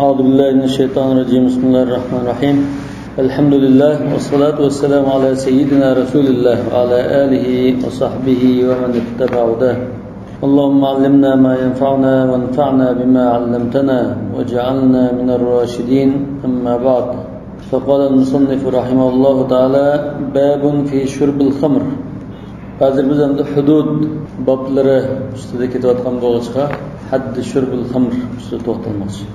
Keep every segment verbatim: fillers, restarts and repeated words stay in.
أعوذ بالله من الشيطان الرجيم. بسم الله الرحمن الرحيم. الحمد لله والصلاة والسلام على سيدنا رسول الله وعلى آله وصحبه ومن اتبع هداه. اللهم علمنا ما ينفعنا وانفعنا بما علمتنا واجعلنا من الراشدين. أما بعد. فقال المصنف رحمه الله تعالى: باب في شرب الخمر. ھازىر بىز ئەمدى ھۇدۇد بابلىرى ئۈستىدە كېتىۋاتقان بولغاچقا، ھەددى شۇربىل خەمر ئۈستىدە توختالماقچى.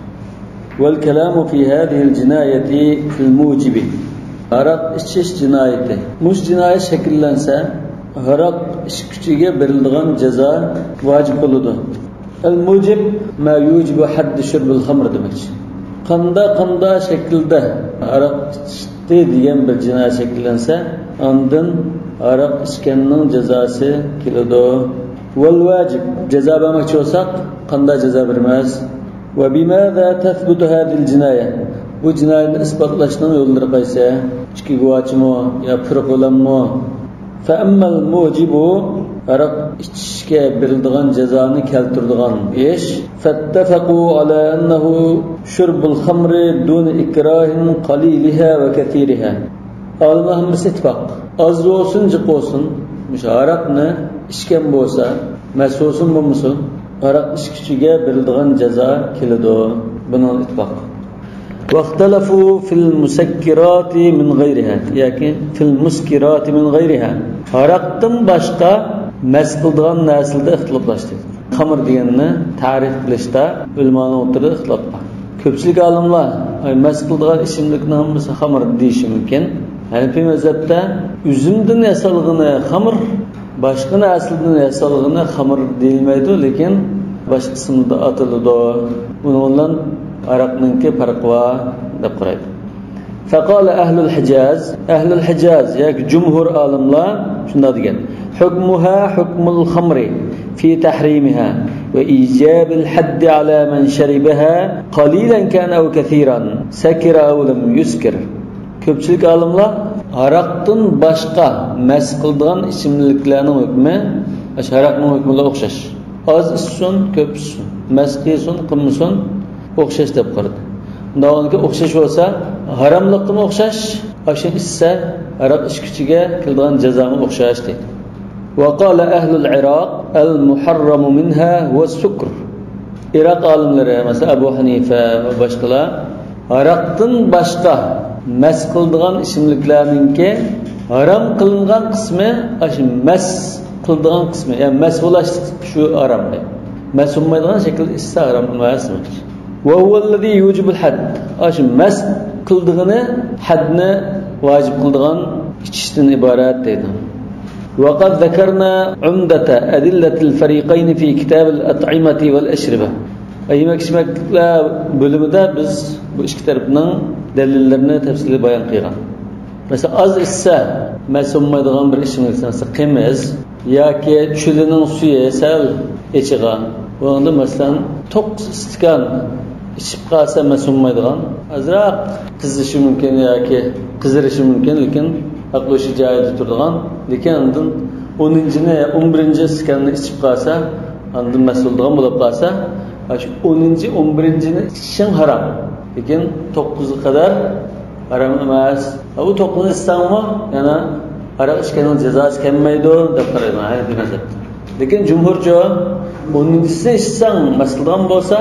والكلام في هذه الجناية في الموجب. ھاراق ئىچىش جىنايىتى. مۇشۇ جىنايەت شەكىللەنسە، ھاراق ئىچكۈچىگە بېرىلىدىغان جازا ۋاجىپ بولىدۇ. الموجب ما يوجب حد شرب الخمر دېمەكچى. قاندا، قاندا شەكىلدە ھاراق ئىچتى دېگەن بىر جىنايەت شەكىللەنسە، ئاندىن ھاراق ئىچكەننىڭ جازاسى كېلىدۇ. والواجب، جازا بەرمەكچى بولساق، قاندا جازا بېرىمىز؟ وبماذا تثبت هذه الجناية؟ بۇ جىنايەتنى ئىسپاتلاشنىڭ يوللىرى قايسى؟ ئىچكى گۇۋاچىمۇ يا پۇرىقى بىلەنمۇ؟ فأما الموجب، ھاراق ئىچىشكە بېرىلىدىغان جازانى كەلتۈرىدىغان ئىش، فاتفقوا على أنه شرب الخمر دون إكراه قليلها وكثيرها. ئالىملار ھەممىسى ئىتتىپاق. ئاز بولسۇن، جىق بولسۇن، مۇشۇ ھاراقنى ئىچكەن بولسا، مەست بولسۇن، بولمىسۇن، ھاراق ئىچكۈچىگە بېرىلىدىغان جازا كېلىدۇ. بۇنىڭ ئىتتىپاق. واختلفوا في المسكرات من غيرها، ياكى في المسكرات من غيرها. ھاراقتىن باشقا مەست قىلىدىغان نەرسىلەردە ئىختىلاپلاشتى. خەمر دېگەننى تەرىپ قىلىشتا ئۆلىمانىڭ ئوتتۇرىدا ئىختىلاپ بار. كۆپچىلىك ئالىملار، ئاي، مەست قىلىدىغان ئىچىملىكنىڭ ھەممىسى خەمر دېيىشى مۇمكىن. ھەنىپىي مەزھەپتە ئۈزۈمدىن ياسالغىنى خەمر، باشقا نەرسىدىن ياسالغىنى خەمر دېيىلمەيدۇ، لېكىن باشقا ئىسىمدا ئاتىلىدۇ. بۇنىڭ بىلەن ھاراقنىڭكى پەرقى بار دەپ قارايدۇ. فقال أهل الحجاز، ئەھلۇل ھىجاز ياكى جۇمھۇر ئالىملار شۇنداق دېگەن: حكمها حكم الخمر في تحريمها وإيجاب الحد على من شربها قليلا كان أو كثيرا سكر أو لم يسكر. كۆپچىلىك ئالىملار ھاراقتىن باشقا مەست قىلىدىغان ئىچىملىكلەرنىڭ ھۆكمى ئاشۇ ھاراقنىڭ ھۆكمى بىلەن ئوخشاش. ئاز ئىچسۇن، كۆپ ئىچسۇن، مەست قىلسۇن، قىلمىسۇن، ئوخشاش دەپ قارىدى. ئۇنداق بولغاندىكىن ئوخشاش بولسا، ھاراملىقتىمۇ ئوخشاش، ئاشۇنى ئىچسە، ھاراق ئىچكۈچىگە كېلىدىغان جازامۇ ئوخشاش دەيدۇ. وقال أهل العراق المحرم منها هو السكر. ئىراق ئالىملىرى، مەسىلەن، ئەبۇ ھەنىفە ۋە باشقىلار، ھاراقتىن باشقا مەست قىلىدىغان ئىچىملىكلەرنىڭكى ھارام قىلىنغان قىسمى، ئاشۇ مەست قىلىدىغان قىسمى، يەنى مەست بولۇش شۇ ھارام دەيدۇ. مەست بولمايدىغان شەكىلدە ئىچسە ھارام ئەمەس دېمەكچى. وهو الذي يوجب الحد. ئاشۇ مەست قىلىدىغىنى ھەدنى ۋاجىپ قىلىدىغان ئىچىشتىن ئىبارەت دەيدۇ. وقد ذكرنا عمدة أدلة الفريقين في كتاب الأطعمة والأشربة. يېمەك ئىچمەكلىكلەر بۆلۈمىدە بىز بۇ ئىككى تەرەپنىڭ دەلىللىرىنى تەپسىلىي بايان قىلغان. مەسىلەن، ئاز ئىچسە، مەست بولمايدىغان بىر ئىچىملىك، مەسىلەن، قىمىز ياكى چۈلىنىڭ سۈيى سەل ئېچىغان. بۇنىڭدا، مەسىلەن، توققۇز ئىستىكان ئىچىپ قالسا مەست بولمايدىغان، ئازراق قىزىشى مۇمكىن ياكى قىزىرىشى مۇمكىن، لېكىن ئەقلى ھوشى جايىدا تۇرىدىغان، لېكىن ئاندىن ئونىنچىنى، ئون بىرىنچى ئىستىكاننى ئىچىپ قالسا، ئاندىن مەست بولىدىغان بولۇپ قالسا، شۇ ئونىنچى، ئون بىرىنچىنى ئىچىشىڭ ھارام. لېكىن توققۇزغا قەدەر ھارام ئەمەس. ھە، ئۇ توققۇزنى ئىچسەڭمۇ، يەنە ھاراق ئىچكەننىڭ جازاسى كەلمەيدۇ دەپ قارايمەن ھەنىپىي مەزھەپتە. لېكىن جۇمھۇرچۇ، ئونىنچىسىنى ئىچسەڭ، مەست قىلىدىغان بولسا،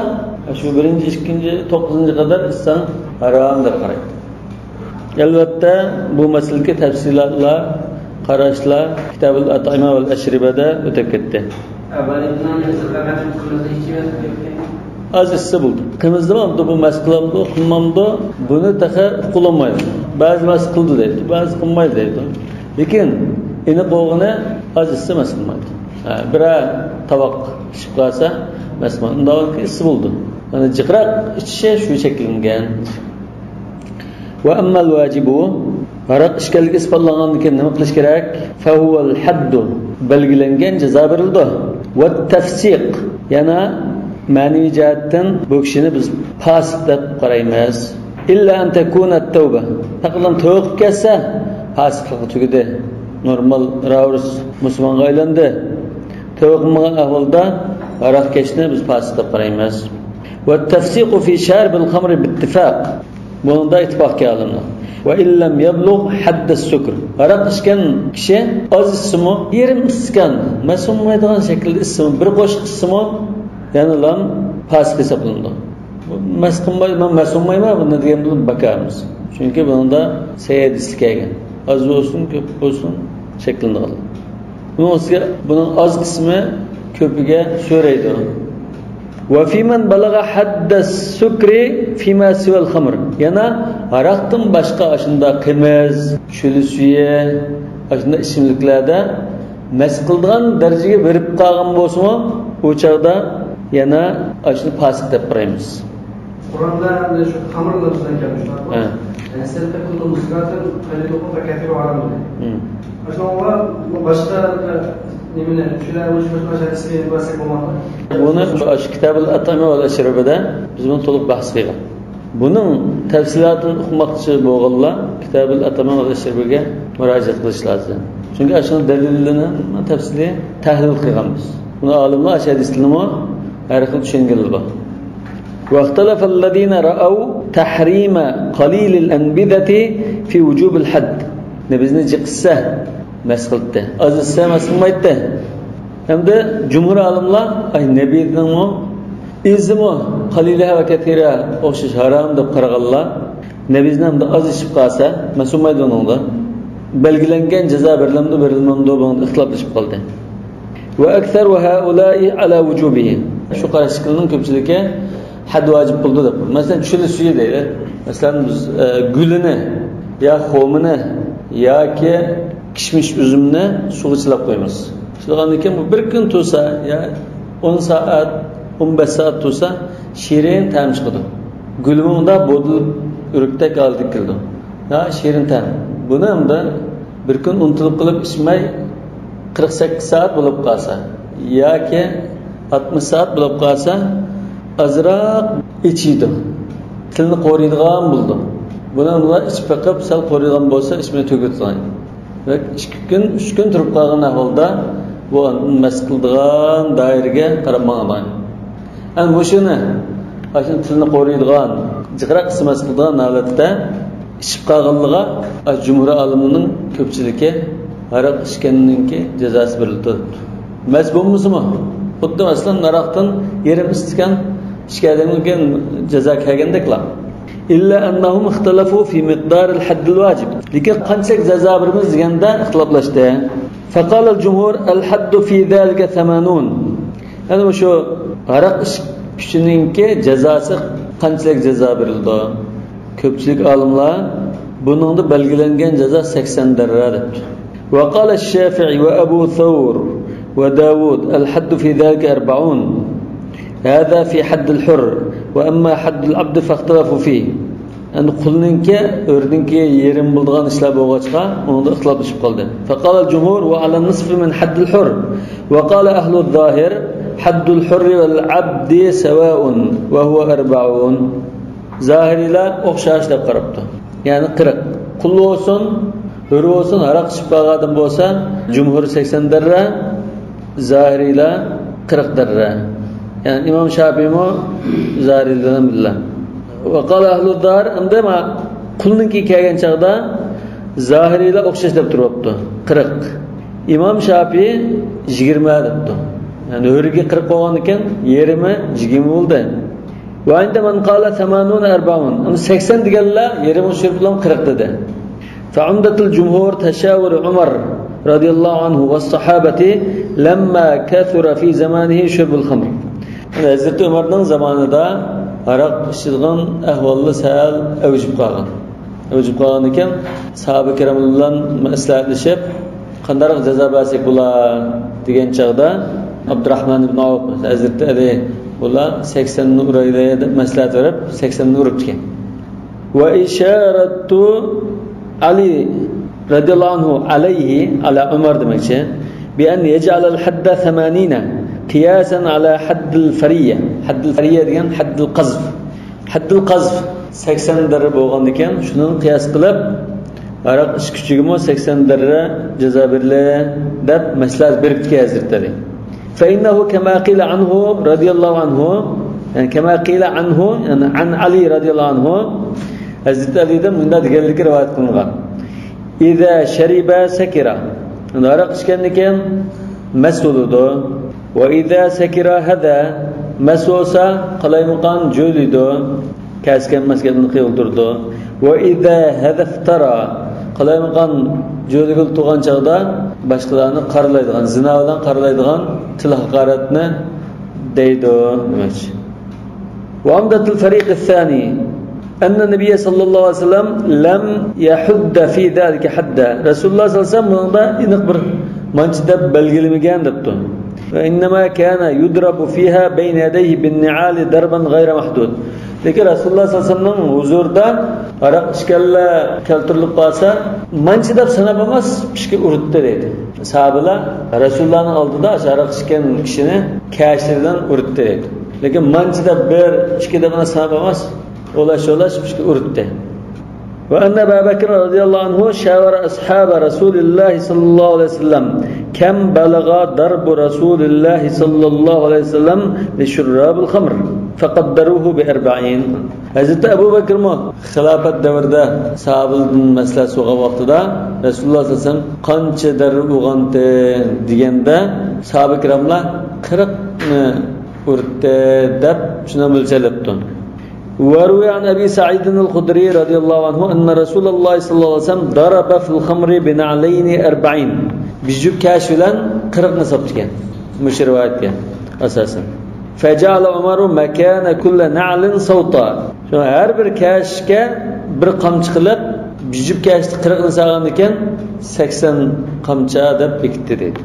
شۇ بىرىنچى، ئىككىنچى، توققۇزىنچى قەدەر ئىچسەڭ ھارام دەپ قارايدۇ. ئەلۋەتتە، بۇ مەسىلىدىكى تەپسىلاتلار، قاراشلار كىتابۇل ئەتئىمە ۋەل ئەشرىبەدە ئۆتۈپ كەتتى. ئاز ئىچسە بولدى. قىمىزدىمۇ بۇ مەست قىلامدۇ، قىلمامدۇ، بۇنى تېخى ئۇقۇلالمايدۇ. بەزى مەست قىلدى دەيدۇ، بەزى قىلمايدۇ دەيدۇ. لېكىن ئېنىق بولغىنى ئاز ئىچسە مەست قىلمايدۇ. ھە، بىرەر تاۋاق ئىچىپ قالسا مەست قىلمايدۇ. ئۇنداق ئىچسە بولدى. يەنى جىقراق ئىچىشى شۇ شەكىللەنگەن. وأما الواجب، ھاراق ئىچكەنلىكى ئىسپاتلانغاندىن كېيىن نېمە قىلىش كېرەك؟ فهو الحد، بەلگىلەنگەن جازا بېرىلىدۇ. والتفسيق، يەنە مەنىۋى جەھەتتىن بۇ كىشىنى بىز پاسىق دەپ قارايمىز. إلا أن تكون التوبة، پەقەت تەۋبە قىلىپ كەتسە، پاسىقلىقى تۈگىدى. نورمال راۋۇرۇس مۇسۇلمانغا ئايلاندى. تەۋبە قىلمىغان ئەھۋالدا ھاراقكەشنى بىز پاسىق دەپ قارايمىز. والتفسيق في شارب الخمر باتفاق. بۇنىڭدا ئىتتىپاق كەلگەن ئالىملار. وإن لم يبلغ حد السكر. ھاراق ئىچكەن كىشى ئاز ئىچسىمۇ، يېرىم ئىستاكان، مەس بولمايدىغان شەكىلدە ئىچسىمۇ، بىر قوشۇق ئىچسىمۇ، يەنىلا پاسىق ھېسابلىنىدۇ. بۇ مەس قىلماي، مەن مەس بولمايمەن، بۇنداق دېگەن بىلەن باكارمىز. چۈنكى بۇنىڭدا سەي ھەدىسى كەلگەن. ئاز بولسۇن، كۆپ بولسۇن، شەكلىنىدىغان. بۇنىڭ ئۈستىگە بۇنىڭ ئاز قىسمى كۆپىگە سۆرەيدۇ. وفيمن بلغ حد السكر فيما سوى الخمر. يەنە ھاراقتىن باشقا ئاشۇنداق قىمىز، چۈلە سۈيى، ئاشۇنداق ئىچىملىكلەردە مەس قىلىدىغان دەرىجىگە بېرىپ قالغان بولسىمۇ، ئۇ چاغدا يەنە ئاشۇنى پاسىق دەپ قارايمىز. قۇرئاندا ئەمدى شۇ خەمر لەپزىدىن كەلگەن شۇنداقمۇ؟ ھە. يەنى سەرقە كل مسكرات قليله فكثيره حرام دېدى. ھىم. شۇنىڭغا باشقا نېمىنى، شۇلار، شۇ، شۇ ھەدىسنى بەرسەك بولمامدۇ؟ بۇنى شۇ كىتابۇل ئەتئىمە ۋەل ئەشرىبىدە بىز بۇنى تولۇق بەھس قىلغان. بۇنىڭ تەپسىلاتىنى ئۇقماقچى بولغانلار كىتابۇل ئەتئىمە ۋەل ئەشرىبىگە مۇراجىئەت قىلىش لازىم. چۈنكى ئاشۇنىڭ دەلىللىرىنى تەپسىلىي تەھلىل قىلغانمىز. بۇنى ئالىملار ئاشۇ ھەدىسلەرنىمۇ ھەر خىل چۈشەنگىنى بار. واختلف الذين رأوا تحريم قليل الأنبذة في وجوب الحد. نەبىزنى جىق ئىچسە مەس قىلاتتى. ئاز ئىچسە مەس قىلمايتتى. ھەمدە جۇمھۇر ئالىملار، ئاي، نەبىزنىڭمۇ ئىزىمۇ قەلىلىھا ۋە كەسىرىھا ئوخشاش ھارام دەپ قارىغانلار، نەبىزنى ھەمدە ئاز ئىچىپ قالسا، مەس بولمايدۇ ئۇنىڭدا. بەلگىلەنگەن جازا بېرىلەمدۇ، بېرىلمەمدۇ، بۇنىڭدا ئىختىلاپلىشىپ قالدى. وأكثر هؤلاء على وجوبه. شۇ قاراشتىكىلەرنىڭ كۆپچىلىكى ھەد ۋاجىپ بولىدۇ دەپ. مەسىلەن، چۈلە سۈيى دەيلى. مەسىلەن، بىز، ئە، گۈلىنى يا خورمىنى ياكى كىشمىش ئۈزۈمنى سۇغا چىلاپ قويىمىز. چىلىغاندىن كېيىن بۇ بىر كۈن تۇرسا، يا ئون سائەت، ئون بەش سائەت تۇرسا، شېرىن تەم چىقىدۇ. گۈلىمۇ ئۇنداق بودۇلۇپ ئۆرۈكتەك ھالەتكە كېلىدۇ. يا شېرىن تەم. بۇنى ئەمدى بىر كۈن ئۇنتۇلۇپ قېلىپ ئىچمەي، قىرىق سەككىز سائەت بولۇپ قالسا ياكى ئاتمىش سائەت بولۇپ قالسا، ئازراق ئېچىيدۇ. تىلنى قورۇيدىغان بولىدۇ. بۇنى ئۇلار ئىچىپ بېقىپ، سەل قورۇيدىغان بولسا، ئىچمەي تۈگىتىدىغان. ۋە ئىككى كۈن، ئۈچ كۈن تۇرۇپ قالغان ئەھۋالدا بۇ ئاندىن مەس قىلىدىغان دائىرىگە قاراپ ماڭىدىغان. ئەنە مۇشۇنى، ئاشۇ تىلنى قورۇيدىغان، جىقراق ئىسسىماس قىلىدىغان ھالەتتە ئىچىپ قالغانلىقىغا، ئاشۇ جۇمھۇر ئالىمنىڭ كۆپچىلىكى ھاراق ئىچكەننىڭكى جازاسى بېرىلىدۇ. مەس بولمىسىمۇ، خۇددى مەسىلەن، ھاراقتىن يېرىم ئىستاكان ئىچكەندىن كېيىن جازا كەلگەندەكلا. إلا أنهم اختلفوا في مقدار الحد الواجب. لېكىن قانچىلىك جازا بېرىمىز دېگەندە ئىختىلاپلاشتى. فقال الجمهور الحد في ذلك ثمانون. يەنى مۇشۇ ھاراق ئىچكۈچىنىڭ جازاسى، قانچىلىك جازا بېرىلىدۇ؟ كۆپچىلىك ئالىملار بۇنىڭدا بەلگىلەنگەن جازا سەكسەن دەررە دەپتۇ. وقال الشافعي وأبو ثور وداود الحد في ذلك أربعون. هذا في حد الحر، وأما حد العبد فاختلفوا فيه. ئەمدى قۇلنىڭكى، ھۆرنىڭكى يېرىم بولىدىغان ئىشلار بولغاچقا، ئۇنىڭدا ئىختىلاپلىشىپ قالدى. فقال الجمهور وعلى النصف من حد الحر، وقال أهل الظاهر حد الحر والعبد سواء وهو أربعون. زاھىرىيلار ئوخشاش دەپ قاراپتۇ. يەنى قىرىق. قۇل بولسۇن، ھۆر بولسۇن، ھاراق ئىچىپ قالغان ئادەم بولسا، جۇمھۇر سەكسەن دەررە، زاھىرىيلار قىرىق دەررە. يەنى ئىمام شاپىيمۇ زاھىرىيلار بىلەن بىللە. وقال أهل الظاهر، ئەمدى ما قۇلنىڭكى كەلگەن چاغدا زاھىرىيلار ئوخشاش دەپ تۇرۇپتۇ، قىرىق. ئىمام شاپىي يىگىرمە دەپتۇ. يەنى ھۆرگە قىرىق بولغاندىكىن، يېرىمى يىگىرمە بولدى. وعند من قال ثمانون أربعون. ئەمما سەكسەن دېگەنلەر يېرىمىنى چۈشۈرۈپ قىرىق دېدى. فعمدة الجمهور تشاور عمر رضي الله عنه والصحابة لما كثر في زمانه شرب الخمر. ھەزرىتى ئۆمەرنىڭ زامانىدا ھاراق ئىچىدىغان ئەھۋاللار سەل ئەۋجىپ قالغان. ئەۋجىپ قالغاندىكىن، ساھابە كىرام بىلەن مەسلىھەتلىشىپ، قانداق جازا بەرسەك بولا دېگەن چاغدا، ئابدۇراخمان ئىبن ئەۋف، ھەزرىتى ئەلى، بۇلار سەكسەننى ئۇرايلى دەپ مەسلىھەت بېرىپ، سەكسەننى ئۇرۇپتىكەن. وأشار علي رضي الله عنه عليه، على عمر دېمەكچى، بأن يجعل الحد ثمانين قياسا على حد الفرية. حد الفرية دېگەن حد القذف. ھەددىل قەزف سەكسەن دەررە بولغاندىكىن، شۇنىڭغا قىياس قىلىپ، ھاراق ئىچكۈچىگىمۇ سەكسەن دەررە جازا بېرىلە، دەپ مەسلىھەت بېرىپتىكەن ھەزرىتى ئەلى. فإنه كما قيل عنه رضي الله عنه، يەنى كما قيل عنه، يەنى عن علي رضي الله عنه، ھەزرىتى ئەلىدىن مۇنداق دېگەنلىكى رىۋايەت قىلىنغان. إذا شرب سكر. يەنى ھاراق ئىچكەندىن كېيىن مەست بولىدۇ. وإذا سكر هذا. مەست بولسا قالايمىقان جۆيلىيدۇ. كەسكەن مەسكەننى قىلدۇرىدۇ. وإذا هذا افترى. قالايمىقان جۆيلىگىلى تۇرغان چاغدا باشقىلارنى قارىلايدىغان، زىنا بىلەن قارىلايدىغان تىل ھاقارەتنى دەيدۇ دېمەكچى. وعمدة الفريق الثاني أن النبي صلى الله عليه وسلم لم يحد في ذلك حدا. رەسۇلۇللاھ سەللەللاھۇ ئەلەيھى ۋەسەللەم بۇنىڭدا ئېنىق بىر مانچە دەپ بەلگىلىمىگەن دەپتۇ. وإنما كان يضرب فيها بين يديه بالنعال ضربا غير محدود. لېكىن رەسۇلۇللاھ سەللەللاھۇ ئەلەيھى ۋەسەللەمنىڭ ھۇزۇرىدا ھاراق ئىچكەنلەر كەلتۈرۈلۈپ قالسا، مانچە دەپ ساناپ ئەمەس، پىشكە ئۇرۇتتى دەيدۇ. ساھابىلەر رەسۇلۇللاھنىڭ ئالدىدا ھاراق ئىچكەن كىشىنى كەشتىلەر بىلەن ئۇرۇتتى دەيدۇ. لېكىن مانچە دەپ بىر، ئىككى دەپ ساناپ ئەمەس، ئولاش-ئولاش پىشكە ئۇرۇتتى. وأن أبا بكر رضي الله عنه شاور أصحاب رسول الله صلى الله عليه وسلم كم بلغ ضرب رسول الله صلى الله عليه وسلم لشراب الخمر فقدروه بأربعين. ھەزرىتى ئەبۇ بەكرىمۇ خىلاپەت دەۋرىدە ساھابىلەردىن مەسلىھەت سورىغان ۋاقتىدا، رەسۇلۇللاھ سەللەللاھۇ ئەلەيھى ۋەسەللەم قانچە دەررە ئۇرغانتى دېگەندە، ساھابە كىراملار قىرىقنى ئۇرۇتتى دەپ شۇنداق مۆلچەرلەپتۇ. وروي عن أبي سعيد الخدري رضي الله عنه أن رسول الله صلى الله عليه وسلم ضرب في الخمر بنعلين أربعين. بىر جۈپ كەش بىلەن قىرىقنى ساپتىكەن. مۇشۇ رىۋايەتكە ئاساسەن. فجعل عمر مكان كل نعل سوطا. شۇڭا ھەر بىر كەشكە بىر قامچا قىلىپ، بىر جۈپ كەشتە قىرىقنى سالغاندىكىن، سەكسەن قامچا دەپ بېكىتتى دەيدۇ.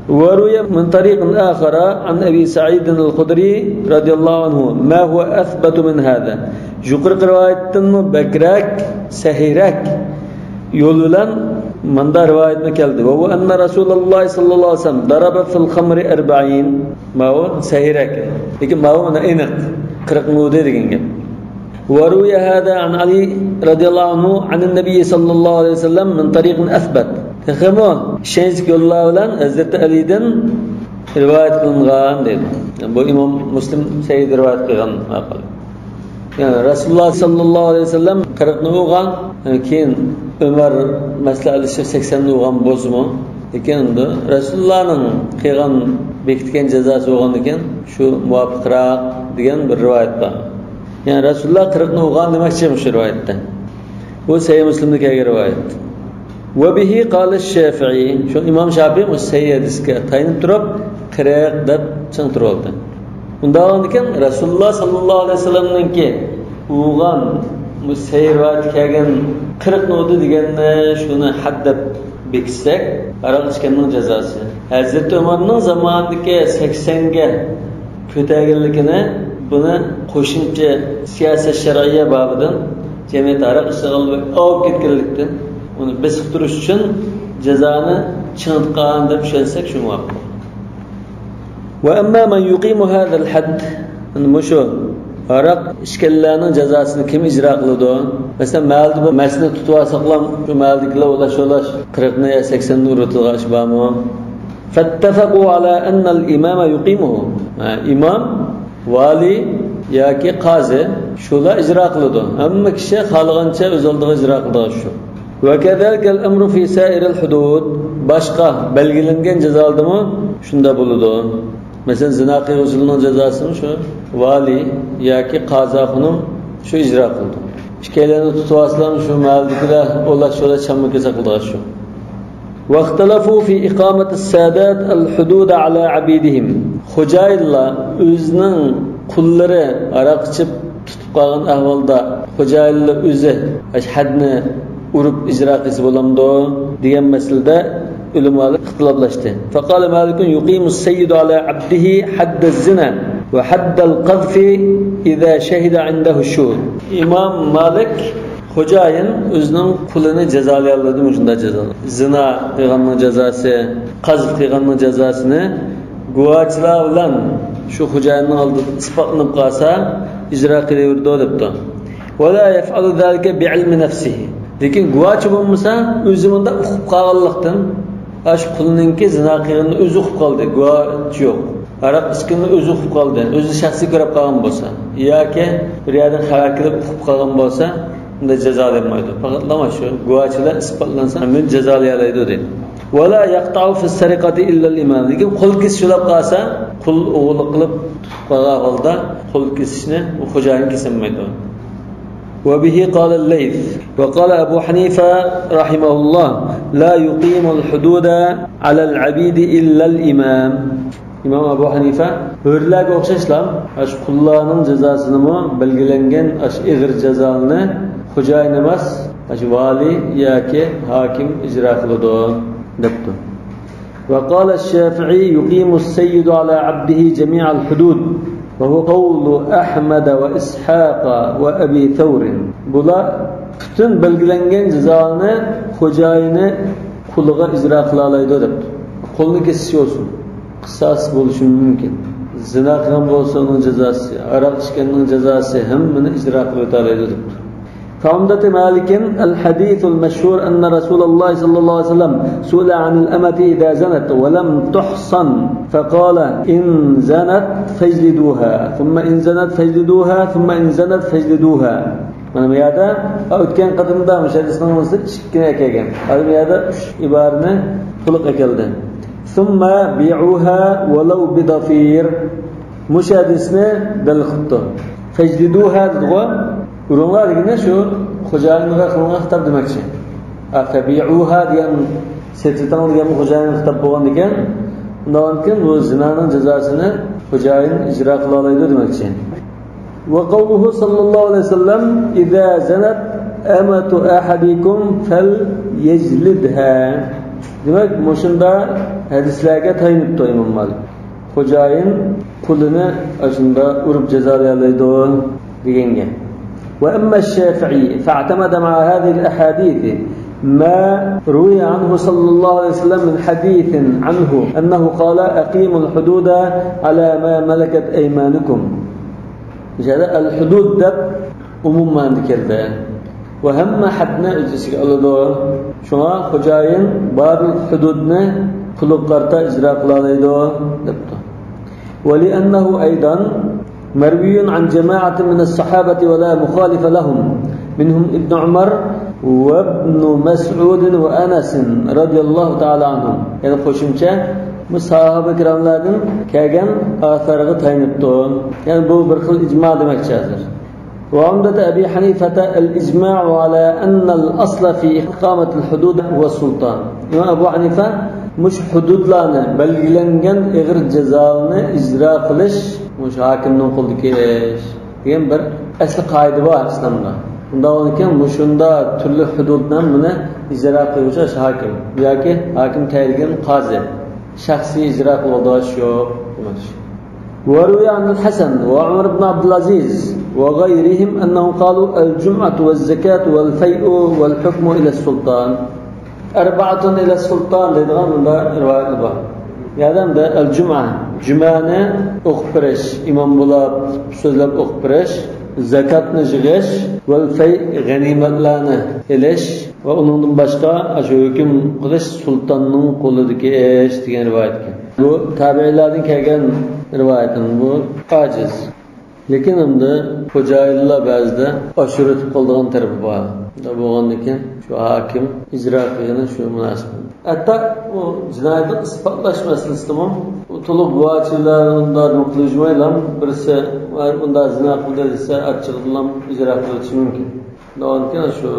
وروي من طريق آخر عن أبي سعيد الخدري رضي الله عنه ما هو أثبت من هذا. يۇقىرىقى رىۋايەتتىنمۇ بەكرەك، سەھىھرەك يول بىلەن مۇنداق رىۋايەتمۇ كەلدى. وهو أن رسول الله صلى الله عليه وسلم ضرب في الخمر أربعين. ماۋۇ سەھىھرەك. لېكىن ماۋۇ مانا ئېنىق، قىرىقنى ئۇردى دېگەن گەپ. وروي هذا عن علي رضي الله عنه عن النبي صلى الله عليه وسسلم من طريق أثبت. تېخىمۇ ئىشەنچلىك يوللار بىلەن ھەزرىتى ئەلىدىن رىۋايەت قىلىنغان دەيدۇ. بۇ ئىمام مۇسلىم سەھىھتە رىۋايەت قىلغان ماقۇل. يەنى رەسۇلۇللاھ سەللەللاھۇ ئەلەيھى ۋەسەللەم قىرىقنى ئۇرغان، كېيىن ئۆمەر مەسلىھەتلىشىپ سەكسەننى ئۇرغان بولسىمۇ، لېكىن ئەمدى رەسۇلۇللاھنىڭ قىلغان، بېكىتكەن جازاسى بولغاندىكىن شۇ مۇۋاپىقراق دېگەن بىر رىۋايەت بار. يەنى رەسۇلۇللاھ قىرىقنى ئۇرغان دېمەكچى مۇشۇ رىۋايەتتە. بۇ سەھىھ مۇسلىمدا كەلگەن رىۋايەت. وبه قال الشافعي. شۇ ئىمام شافىئى مۇشۇ سەھىھ ھەدىسكە تايىنىپ تۇرۇپ، قىرىق دەپ چىڭ تۇرۇۋالدى. ئۇنداق بولغاندىكىن، رەسۇلۇللاھ سەللەللاھۇ ئەلەيھى ۋەسەللەمنىڭكى ئۇرغان، بۇ سەھىھ رىۋايەتتە كەلگەن قىرىقنى ئۇردى دېگەننى، شۇنى ھەد دەپ بېكىتسەك، ھاراق ئىچكەننىڭ جازاسى. ھەزرىتى ئۆمەرنىڭ زامانىدىكى سەكسەنگە كۆتەرگەنلىكىنى، بۇنى قوشۇمچە سىياسەت شەرئىيە بابىدىن، جەمئىيەت ھاراق ئىچىدىغانلار ئاۋۇپ كەتكەنلىكتىن، ئۇنى بېسىقتۇرۇش ئۈچۈن جازانى چىڭىتقان دەپ چۈشەنسەك، شۇ مۇۋاپىق. وأما من يقيم هذا الحد، مۇشۇ ھاراق ئىچكەنلەرنىڭ جازاسىنى كىم ئىجرا قىلىدۇ؟ مەسىلەن، مەھەللىدە بىر مەستنى تۇتۇۋالساقلا، شۇ مەھەللىدىكىلەر ئولاش-ئولاش قىرىقنى يا سەكسەننى ئۇرۇۋېتىدىغان ئىش بارمۇ؟ فاتفقوا على أن الإمام يقيمه. ھە، ئىمام، ۋالىي ياكى قازى شۇلار ئىجرا قىلىدۇ. ھەممە كىشى خالىغانچە ئۆز ئالدىغا ئىجرا قىلىدىغان شۇ. وكذلك الأمر في سائر الحدود. باشقا بەلگىلەنگەن جازالاردىمۇ شۇنداق بولىدۇ. مەسىلەن، زىنا قىلغۇچىلارنىڭ جازاسىمۇ شۇ ۋالىي ياكى قازى ئاخۇنۇم شۇ ئىجرا قىلىدۇ. ئىككىيلەننى تۇتۇۋالسىلا شۇ مەھەللىدىكىلەر ئولاش-ئولاش چامما كېسەك قىلىدىغان شۇ. واختلفوا في إقامة السادات الحدود على عبيدهم. خوجايىنلار ئۆزىنىڭ قۇللىرى ھاراق ئىچىپ تۇتۇپ قالغان ئەھۋالدا خوجايىنلار ئۆزى ھەدنى ئۇرۇپ ئىجرا قىلسا بولامدۇ دېگەن مەسىلىدە ئۆلىمالار ئىختىلاپلاشتى. فقال مالك يقيم السيد على عبده حد الزنا وحد القذف إذا شهد عنده الشهود. ئىمام مالىك خوجايىن ئۆزىنىڭ قۇلىنى جازالىيالىدى مۇشۇنداق جازا. زىنا قىلغاننىڭ جازاسى، قەزف قىلغاننىڭ جازاسىنى گۇۋاچىلار بىلەن شۇ خوجايىننىڭ ئالدىدا ئىسپاتلىنىپ قالسا، ئىجرا قىلىۋېرىدۇ دەپتۇ. ولا يفعل ذلك بعلم نفسه. لېكىن گۇۋاچى بولمىسا، ئۆزى مۇنداق ئۇقۇپ قالغانلىقتىن، ئاشۇ قۇلنىڭكى زىنا قىلغىنىنى ئۆزى ئۇقۇپ قالدى، گۇۋاچى يوق. ھاراق ئىچكەننى ئۆزى ئۇقۇپ قالدى، ئۆزى شەخسىي كۆرۈپ قالغان بولسا، ياكى بىر يەردىن خەۋەر كېلىپ ئۇقۇپ قالغان بولسا، ئۇندا جازالانمايدۇ. پەقەتلا شۇ گۇۋاچىلار ئىسپاتلانسا، ئاندىن جازالايالايدۇ دەيدۇ. ولا يقطع في السرقة إلا الإمام. لېكىن قول كېسىش بولۇپ قالسا، قۇل ئوغرىلىق قىلىپ تۇتۇپ قالغان ھالدا قول كېسىشنى ئۇ خوجايىن كېسەلمەيدۇ. وبه قال الليث وقال أبو حنيفة رحمه الله: لا يقيم الحدود على العبيد إلا الإمام. ئىمام ئەبۇ ھەنىفە ھۆرلەرگە ئوخشاشلا، ئاشۇ قۇللارنىڭ جازاسىنىمۇ بەلگىلەنگەن ئاشۇ ئېغىر جازالارنى خوجايىن ئەمەس، ئاشۇ ۋالىي ياكى ھاكىم ئىجرا قىلىدۇ، دەپتۇ. وقال الشافعي: يقيم السيد على عبده جميع الحدود، وهو قول أحمد وإسحاق وأبي ثور. بۇلار پۈتۈن بەلگىلەنگەن جازالارنى خوجايىنى قۇلىغا ئىجرا قىلالايدۇ، دەپتۇ. قولنى كېسىش بولسۇن، قىساس بولۇشى مۇمكىن. زىنا قىلغان بولسا ئۇنىڭ جازاسى، ھاراق ئىچكەننىڭ جازاسى، ھەممىنى ئىجرا قىلىۋېتەلەيدۇ، دەپتۇ. فعمدة مالك: الحديث المشهور أن رسول الله صلى الله عليه وسلم سئل عن الأمة إذا زنت ولم تحصن فقال: إن زنت فاجلدوها، ثم إن زنت فاجلدوها، ثم إن زنت فاجلدوها. مانا بۇ يەردە ئۆتكەن قېتىمدا مۇشۇ ھەدىسنىڭ ئىككىنى ئەكەلگەن. ھازىر بۇ يەردە ئۈچ ئىبارىنى تولۇق ئەكەلدى. ثم بيعوها ولو بضفير. مۇشۇ ھەدىسنى دەلىل قىپتۇ. فاجلدوها دېدىغۇ. ئۇرۇڭلار دېگىنى شۇ خوجايىنغا قىلىنغان خىتاب دېمەكچى. فبيعوها دېگەن، سېتىۋېتىڭ دېگەن خوجايىنغا خىتاب بولغاندىكىن، ئۇنداقتىن بۇ زىنانىڭ جازاسىنى خوجايىن ئىجرا قىلالايدۇ دېمەكچى. وقوله صلى الله عليه وسلم: إذا زنت أمة أحدكم فليجلدها. دېمەك، مۇشۇنداق ھەدىسلەرگە تايىنىپتۇ ئىمام مالىك. خوجايىن قۇلىنى ئاشۇنداق ئۇرۇپ جازالايالايدۇ دېگەنگە. وأما الشافعي فاعتمد مع هذه الأحاديث ما روي عنه صلى الله عليه وسلم من حديث عنه أنه قال: أقيموا الحدود على ما ملكت أيمانكم. مۇشۇ يەردە ئەل ھۇدۇد دەپ ئومۇم مەنىدە كەلدى. بۇ ھەممە ھەدنى ئۆز ئىچىگە ئالىدۇ. شۇڭا خوجايىن بارلىق ھۇدۇدنى قۇلىغا قارىتا ئىجرا قىلالايدۇ، دەپتۇ. ولأنه أيضا مروي عن جماعة من الصحابة ولا مخالف لهم، منهم ابن عمر وابن مسعود وأنس رضي الله تعالى عنهم. يەنى قوشۇمچە، بۇ ساھابە كىراملاردىن كەلگەن ئاسارغا تايىنىپتۇ. يەنى بۇ بىر خىل ئىجما دېمەكچى ھازىر. وعمدة أبي حنيفة الإجماع على أن الأصل في إقامة الحدود هو السلطان. ئىمام ئەبۇ ھەنىفە مۇشۇ ھۇدۇدلارنى، بەلگىلەنگەن ئېغىر جازالارنى ئىجرا قىلىش مۇشۇ ھاكىمنىڭ قولىدىكى ئىش دېگەن بىر ئەسلى قائىدە بار ئىسلامدا. ئۇنداق بولغاندىكىن مۇشۇنداق تۈرلۈك ھۇدۇدنى مانا ئىجرا قىلغۇچى ھاكىم ياكى ھاكىم تەيىنلىگەن قازى. شەخسىي ئىجرا قىلىۋالىدىغان ئىش يوق دېمەكچى. وروي عن الحسن وعمر بن عبد العزيز وغيرهم أنهم قالوا: الجمعة والزكاة والفيء والحكم إلى السلطان. أربعة إلى السلطان دەيدىغان بۇنداق رىۋايەتلەر بار. يەنى ئەلجۇمئە، جۈمەنى ئوقۇپ بېرىش، ئىمام بولاپ سۆزلەپ ئوقۇپ بېرىش، زاكاتنى يىغىش، ۋەل فەي، غەنىيمەتلەرنى ئېلىش، ۋە ئۇنىڭدىن باشقا ئاشۇ ھۆكۈم قىلىش سۇلتاننىڭ قولىدىكى ئىش دېگەن رىۋايەت ئىكەن. بۇ تابىئىيلاردىن كەلگەن رىۋايەتنىڭ بۇ ئاجىز. لېكىن ئەمدى خوجايىنلار بەزىدە ئاشۇرۇۋېتىپ قالىدىغان تەرىپى بار. بولغاندىكىن شۇ ھاكىم ئىجرا قىلغىنى شۇ مۇناسىپ. ھەتتا ئۇ جىنايەتنى ئىسپاتلاش مەسىلىسىدىمۇ ئۇ تولۇق گۇۋاچىلار ئۇنداق نۇقتىلىشمايلا بىرسى ئۇنداق زىنا قىلدى دېسە ئاچچىقىدىنلا ئىجرا قىلىۋېتىشى مۇمكىن. ئۇنىڭدىن كېيىن شۇ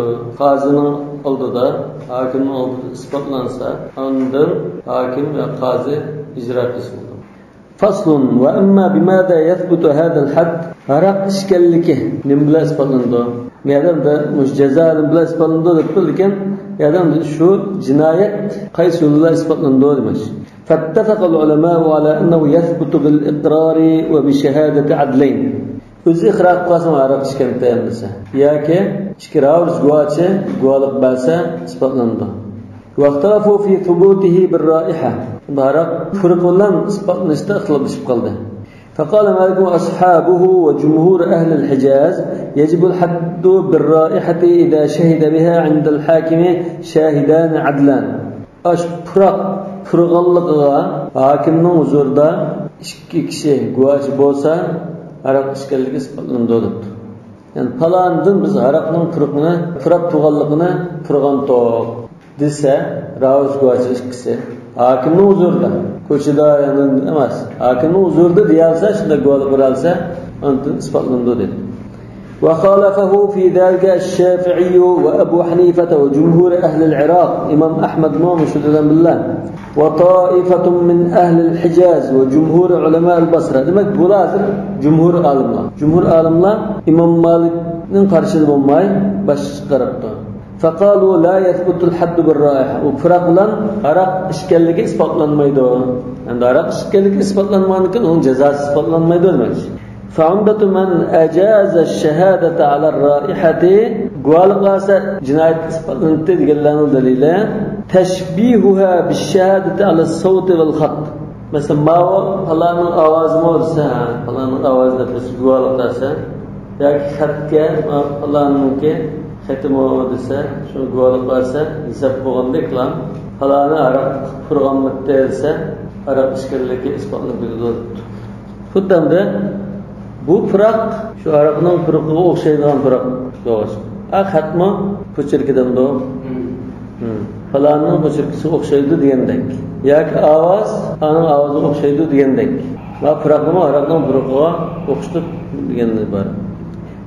قازىنىڭ ئالدىدا، ھاكىمنىڭ ئالدىدا ئىسپاتلانسا، ئاندىن ھاكىم ۋە قازى ئىجرا قىلسا بولىدۇ. فصل، وأما بماذا يثبت هذا الحد؟ ھاراق ئىچكەنلىكى نېمە بىلەن ئىسپاتلىنىدۇ؟ بۇ يەردە مۇشۇ جازا نېمە بىلەن ئىسپاتلىنىدۇ دەپتۇ، لېكىن بۇ يەردە شۇ جىنايەت قايسى يول بىلەن ئىسپاتلىنىدۇ دېمەكچى. فاتفق العلماء على أنه يثبت بالإقرار وبشهادة عدلين. ئۆزى ئىقرار قىلىپ قالسا ھاراق ئىچكەنتى دېسە، ياكى ئىككى راۋۇج گۇۋاچى گۇۋاھلىق بەرسە ئىسپاتلىنىدۇ. واختلفوا في ثبوته بالرائحة. ھاراق پۇرىقى بىلەن ئىسپاتلىنىشتا ئىختىلاپلىشىپ قالدى. فقال مالك وأصحابه وجمهور أهل الحجاز: يجب الحد بالرائحة إذا شهد بها عند الحاكم شاهدان عدلان. ئاشۇ پۇراق پۇرىغانلىقىغا ھاكىمنىڭ ھۇزۇرىدا ئىككى كىشى گۇۋاھچى بولسا، ھاراق ئىچكەنلىكى ئىسپاتلىنىدۇ دەپتۇ. يەنى پالانىدىن بىز ھاراقنىڭ پۇرىقىنى، پۇراپ تۇرغانلىقىنى پۇرىغانتۇق دېسە، راۋۇس گۇۋاھچى ئىككىسى ھاكىمنىڭ ھۇزۇرىدا، كوچىدا يەنى ئەمەس، ھاكىمنىڭ ھۇزۇرىدا دېيەلسە، شۇنداق گۇۋاھلىق بېرەلسە، ئاندىن ئىسپاتلىنىدۇ دېدى. وخالفه في ذلك الشافعي وأبو حنيفة وجمهور أهل العراق. ئىمام ئەھمەدمۇ مۇشۇ بىلەن بىللە. وطائفة من أهل الحجاز وجمهور علماء البصرة. دېمەك، بۇلار ھازىر جۇمھۇر ئالىملار. جۇمھۇر ئالىملار ئىمام مالىكنىڭ قارشىدا بولماي، باشقىچە قاراپتۇ. فقالوا لا يثبت الحد بالرائحة. ئۇ پۇراق بىلەن ھاراق ئىچكەنلىكى ئىسپاتلانمايدۇ. ئەمدى ھاراق ئىچكەنلىكى ئىسپاتلانمىغاندىكىن، ئۇنىڭ جازاسى ئىسپاتلانمايدۇ دېمەكچى. فعمدة من أجاز الشهادة على الرائحة، گۇۋاھلىق بەرسە جىنايەت ئىسپاتلىنىپتۇ دېگەنلەرنىڭ دەلىلى، تشبيهها بالشهادة على الصوت والخط. مەسىلەن، ماۋۇ پالانىڭ ئاۋازىمۇ دېسە، ھە، پالانىڭ ئاۋازى دەپ بىرسى گۇۋاھلىق بەرسە، ياكى خەتكە، ماۋۇ پالانىڭكى خېتىمۇ دېسە، شۇ گۇۋاھلىق بەرسە، ھېساب بولغاندەكلا، پالانى ھاراق پۇرىغانمىتى دېسە، ھاراق ئىچكەنلىكى ئىسپاتلىنىپ كېتىدۇ. خۇددى ئەمدى بۇ پۇراق شۇ ھاراقنىڭ پۇرىقىغا ئوخشايدىغان پۇراق. يوغان. ئا، خەتمۇ پوچېركىدىندۇ. ھىم. پالاننىڭ پوچېركىسىغا ئوخشايدۇ دېگەندەك. ياكى ئاۋاز، ئانىڭ ئاۋازىغا ئوخشايدۇ دېگەندەك. ۋە پۇراقنىمۇ ھاراقنىڭ پۇرىقىغا ئوخشىتىپ دېگەن ئىبارەت.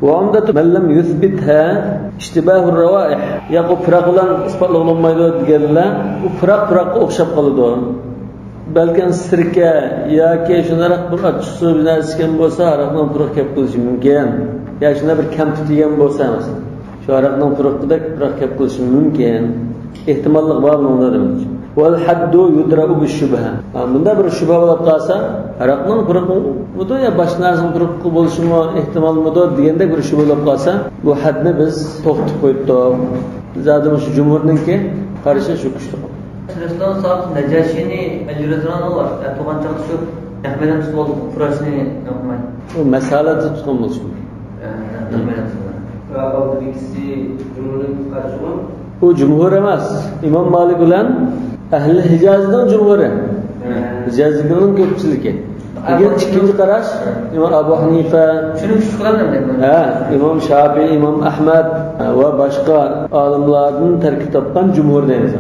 وعمدة من لم يثبتها اشتباه الروائح. ياق، ئۇ پۇراق بىلەن ئىسپاتلىغىلى بولمايدۇ دېگەنلەر، ئۇ پۇراق پۇراققا ئوخشاپ قالىدۇ. بەلكىم سىركە ياكى شۇنداق بىر ئاچچىقسۇ بىر نەرسە ئىچكەن بولسا، ھاراقنىڭ پۇرىقى كەپ قېلىشى مۇمكىن. يا شۇنداق بىر كەمپۈت يېگەن بولسا، مەسىلەن، شۇ ھاراقنىڭ پۇرىقىدەك پۇراق كەپ قېلىشى مۇمكىن. ئېھتىماللىق بار بۇنىڭدا دېمەكچى. والحد يدرأ بالشبهة. ھا، مۇنداق بىر شۈبھە بولۇپ قالسا، ھاراقنىڭ پۇرىقىمىدۇ يا باشقا نەرسىنىڭ پۇرىقى بولۇشىمۇ ئېھتىمالمىدۇ دېگەندەك بىر شۈبھە بولۇپ قالسا، بۇ ھەدنى بىز توختىتىپ قويۇپتۇق. زادى مۇشۇ جۇمھۇرنىڭكى قارىشى شۇ كۈچلۈك. سىلىسلام ساھىب نەجاشىنى ئەجرىزىرانىڭ بار. ئە، تۇغان چاقى شۇ نەق مەيدان تۇتۇۋالدى، كۇراشنى نەق مەيدان. ئۇ مەسەلەدە تۇتقان بولۇشى مۇمكىن. ئە، نەق مەيدان تۇتقان. ئە، ئالدىدىكىسى جۇمھۇرنىڭ قارىشىغۇ؟ ئۇ جۇمھۇر ئەمەس. ئىمام مالىك بىلەن ئەھلى ھىجازنىڭ جۇمھۇرى. ھە. ھىجازدىكىلەرنىڭ كۆپچىلىكى. لېكىن ئىككىنچى قاراش، ئىمام ئەبۇ ھەنىفە، شۇنى كۈچ قىلىمەن دەيمەن. ھە، ئىمام شافىئى، ئىمام ئەھمەد ۋە باشقا ئالىملاردىن تەركىب تاپقان جۇمھۇر دەيمىز.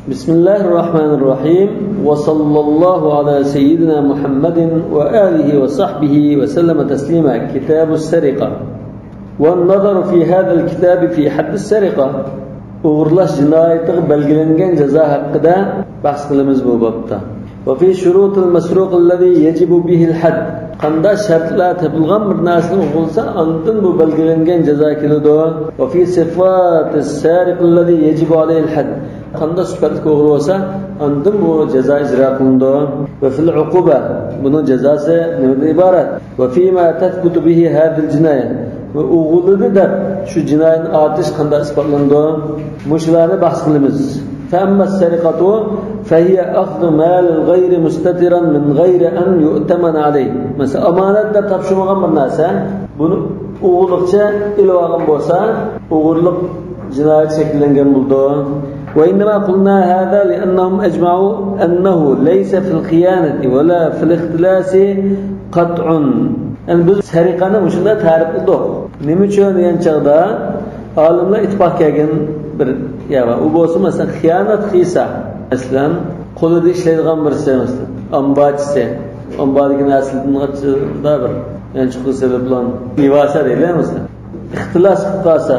بسم الله الرحمن الرحيم. وصلى الله على سيدنا محمد وآله وصحبه وسلم تسليما. كتاب السرقة. والنظر في هذا الكتاب في حد السرقة. ئوغرىلاش جىنايىتىغا بەلگىلەنگەن جازا ھەققىدە بەھس قىلىمىز بۇ بابتا. وفي شروط المسروق الذي يجب به الحد. قانداق شەرتلەر تېپىلغان بىر نەرسىنى ئوغرىلىسا، ئاندىن بۇ بەلگىلەنگەن جازا كېلىدۇ. وفي صفات السارق الذي يجب عليه الحد. قانداق سۈپەتلىك ئوغرى بولسا، ئاندىن بۇ جازا ئىجرا قىلىنىدۇ. وفي العقوبة. بۇنىڭ جازاسى نېمىدىن ئىبارەت؟ وفيما تثبت به هذه الجناية. ۋە ئوغرىلىدى دەپ شۇ جىنايەتنى ئاتىش قانداق ئىسپاتلىنىدۇ؟ مۇشۇلارنى بەھس قىلىمىز. فأما السرقة فهي أخذ مال الغير مستترا من غير أن يؤتمن عليه. مەسىلەن، ئامانەت دەپ تاپشۇرمىغان بىر نەرسە، بۇنى ئوغرىلىقچە ئېلىۋالغان بولسا، ئوغرىلىق جىنايەت شەكىللەنگەن بولىدۇ. وإنما قلنا هذا لأنهم أجمعوا أنه ليس في الخيانة ولا في الاختلاس قطع. يەنى بىز سەرىقىنى مۇشۇنداق تەرىپلىدۇق. نېمە ئۈچۈن دېگەن چاغدا ئالىملار ئىتتىپاق كەلگەن بىر يەر بار. ئۇ بولسا، مەسىلەن، خىيانەت قىلسا، مەسىلەن، قولىدا ئىشلەيدىغان بىرسى، مەسىلەن، ئامبارچىسى، ئامباردىكى نەرسىلەردىن بىر يانچۇقى سېلىپ بىلەن لىۋاسا دەيلى، مەسىلەن. ئىختىلاس قىلىپ قالسا،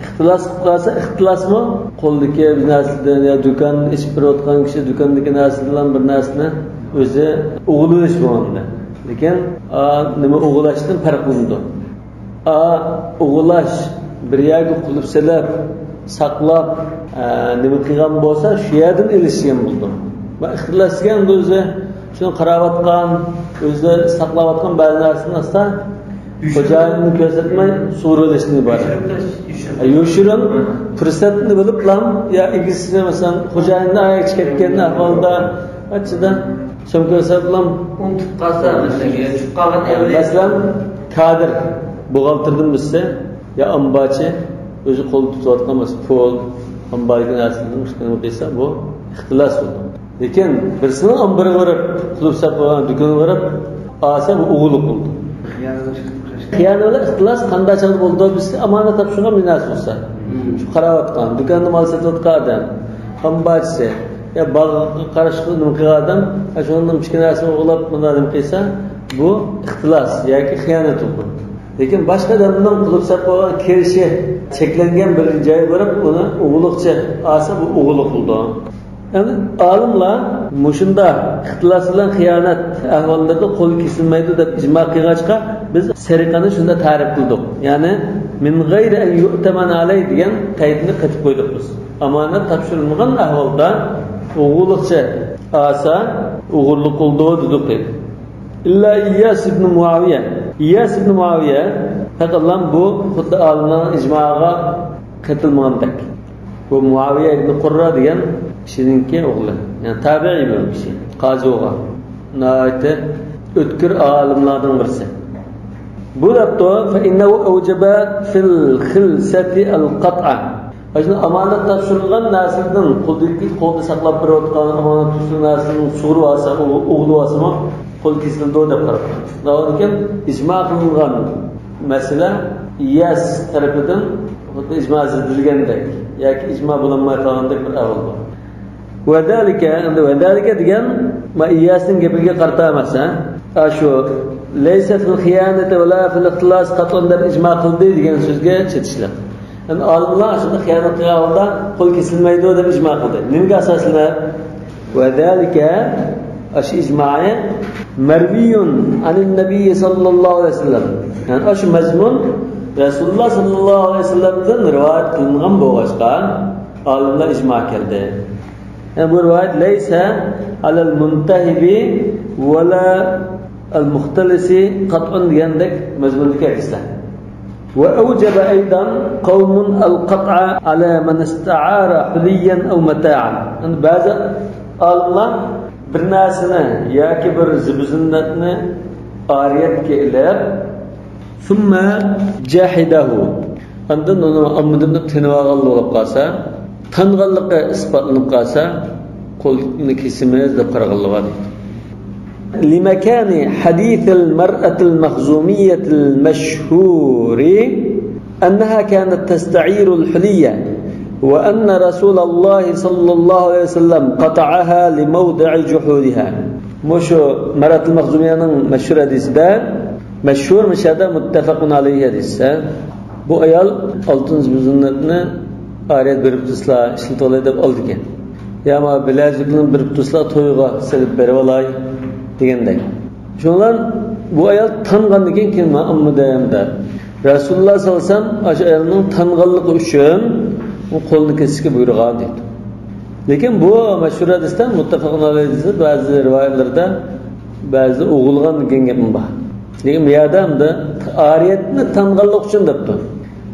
ئىختىلاس قىلىپ قالسا، ئىختىلاسمۇ قولدىكى بىر نەرسىدىن يا دۇكان ئېچىپ بېرىۋاتقان كىشى دۇكاندىكى نەرسىدىن بىر نەرسىنى ئۆزى ئوغرىلىنىش بولغاندا. لېكىن، ئا، نېمە ئوغرىلاشتىن پەرقلىنىدۇ. ئا، ئوغرىلاش بىر يەرگە قۇلۇپ سېلىپ، ساقلاپ، ئا، نېمە قىلغان بولسا، شۇ يەردىن ئېلىشىدىغان بولىدۇ. ۋە ئىختىلاس دېگەن ئۆزى شۇنى قاراۋاتقان، ئۆزى ساقلاۋاتقان بەزى نەرسىنى ئاستا خوجايىننى كۆرسەتمەي سورىۋېلىشتىن ئىبارەت. يوشۇرۇن. يوشۇرۇن پۇرسەتنى بىلىپلا، يا ئىگىسىنى، مەسىلەن، خوجايىنى ئاياغ چىقىرىپ كەتكەن ئەھۋالدا، ئاچىدا سومكا ساپلام ئۇنتۇپ قالسا، مەسىلەن، چۈشۈپ قالغان ئەۋلىيا. مەسىلەن، كادىر، بوغالتىردىن بىلسە، يا ئامبارچى، ئۆزى قولدا تۇتۇۋاتقان، مەسىلەن، پۇل، ئامباردىكى نەرسىلەرنى ئىشلىتىپ قىلسا، بۇ ئىختىلاس بولىدۇ. لېكىن بىرسىنىڭ ئامبىرىغا بېرىپ، قۇلۇپ ساقلىغان دۇكىنىغا بېرىپ ئالسا، بۇ ئوغرىلىق بولىدۇ. خىيانەت بىلەن ئىختىلاس قانداق چاغدا بولىدۇ؟ بىزگە ئامانەت تاپشۇرغان بىر نەرسە بولسا، شۇ قاراۋاتقان، دۇكاندا مال سېتىۋاتقان ئادەم، ئامبارچى، يا باغ قاراشقا نېمە قىلغان ئادەم، شۇنىڭ ئىچكى نەرسىنى ئوغرىلاپ، بۇنداق نېمە قىلسا، بۇ ئىختىلاس ياكى خىيانەت بولىدۇ. لېكىن باشقا ئادەمنىڭ قۇلۇپ ساقلىغان كىرىشى چەكلەنگەن بىر جايغا بېرىپ، ئۇنى ئوغرىلىقچە ئالسا، بۇ ئوغرىلىق بولىدۇ. يەنى ئالىملار مۇشۇنداق ئىختىلاس بىلەن خىيانەت ئەھۋاللىرىدا قول كېسىلمەيدۇ دەپ ئىجما قىلغاچقا، بىز سەرىقىنى شۇنداق تەرىپ قىلدۇق. يەنى، مىن غەيرى ئەن يۇئتەمەن ئەلەي دېگەن قەيدنى قېتىپ قويدۇق بىز. ئامانەت تاپشۇرۇلمىغان ئەھۋالدا ئوغرىلىقچە ئالسا، ئوغرىلىق بولىدۇ دېدۇق دەيدۇ. ئىللا ئىياس ئىبن مۇئاۋىيە. ئىياس ئىبن مۇئاۋىيە پەقەتلا بۇ خۇددى ئالىملارنىڭ ئىجمائىغا قېتىلمىغاندەك. بۇ مۇئاۋىيە ئىبن قۇررا دېگەن كىشىنىڭكى ئوغلى. يەنى تابىئىي بىر كىشى. قازى بولغان. ناھايىتى ئۆتكۈر ئالىملاردىن بىرسى. بۇ دەپتۇ، فإنه أوجب في الخلسة القطع. ئاشۇ ئامانەت تاپشۇرۇلغان نەرسىدىن، قولدىكى، قولدا ساقلاپ بېرىۋاتقان ئامانەت تۇتۇش نەرسىدىن سۇغۇرۇپ ئالسا، ئوغرىلىۋالسىمۇ قول كېسىلىدۇ دەپ قاراپتۇ. شۇنداق بولىدىكەن، ئىجما قىلىنغان مەسىلە ئىياس تەرىپىدىن خۇددى ئىجما زىددىدىگەندەك ياكى ئىجما بولالماي قالغاندەك بىر ئەھۋال بار. ۋەزالىكە، ئەمدى ۋەزالىكە دېگەن، ما ئىياسنىڭ گېپىگە قارىتا ئەمەس، ھە؟ ئاشۇ، لەيسە فىل خىيانەتى ۋەلا فىل ئىختىلاس قەتئىن دەپ ئىجما قىلدى دېگەن سۆزگە چېتىشلىق. يەنى ئالىملار شۇنداق خىيانەت قىلغان ھالدا قول كېسىلمەيدۇ دەپ ئىجما قىلدى. نېمىگە ئاساسلىنىپ؟ ۋەزالىكە، ئاشۇ ئىجمائى، مەرۋىيۇن ئەنىن نەبىيي ساللاللاھۇ ئەلەيھى ۋەسەللەم. يەنى ئاشۇ مەزمۇن رەسۇلۇللاھ ساللاللاھۇ ئەلەيھى ۋەسەللەمدىن رىۋايەت قىلىنغان بولغاچقا، ئالىملار ئىجما كەلدى. يەنى بۇ رىۋايەت لەيسە ئەلەل مۇنتەھىبى ۋەلا ئەل مۇختەلىسى قەتئۇن دېگەندەك مەزمۇندىكى ھەدىسلەر. ۋە ئەۋجەبە ئەيدان قەۋمۇن ئەل قەتئە ئەلا مەن ئىستەئارە ھۇلىيەن ئەۋ مەتائەن. يەنى بەزى ئالىملار بىر نەرسىنى ياكى بىر زىبۇ زىننەتنى ئارىيەتكە ئېلىپ، ثم جحده. ئاندىن ئۇنى ئالمىدىم دەپ تىنىۋالغانلا بولۇپ قالسا، تانغانلىقى ئىسپاتلىنىپ قالسا، قولىنى كېسىمىز دەپ قارىغانلا بار دەيدۇ. لمكان حديث المرأة المخزومية المشهور أنها كانت تستعير الحلية وأن رسول الله صلى الله عليه وسلم قطعها لموضع جحودها. مۇشۇ مەرئەتۇل مەخزۇمىيەنىڭ مەشھۇر ھەدىسىدە، مەشھۇر مۇشۇ يەردە مۇتتەفەقۇن ئەلەيھى ھەدىس. بۇ ئايال ئالتۇن زىبۇ زىننەتنى ئارىيەت بېرىپ تۇرسىلا ئىشلىتىۋالاي دەپ ئالىدىكەن. يا ماڭا بىلەزۈكنى بېرىپ تۇرسىلا تويغا سېلىپ بېرىۋالاي دېگەندەك. شۇنىڭ بىلەن بۇ ئايال تانغاندىن كېيىن، كېيىن مانا ئالمىدىم دەپ. رەسۇلۇللاھ سەللەللاھۇ ئەلەيھى ۋەسەللەم ئاشۇ ئايالنىڭ تانغانلىقى ئۈچۈن ئۇ قولىنى كېسىشكە بۇيرۇغان دەيدۇ. لېكىن بۇ مەشھۇر ھەدىستە مۇتتەفەقۇن ئەلەيھى دېسە، بەزى رىۋايەتلەردە بەزى ئوغۇلغان دېگەن گەپمۇ بار. لېكىن بۇ يەردە ئەمدى ئارىيەتنى تانغانلىق ئۈچۈن دەپتۇ.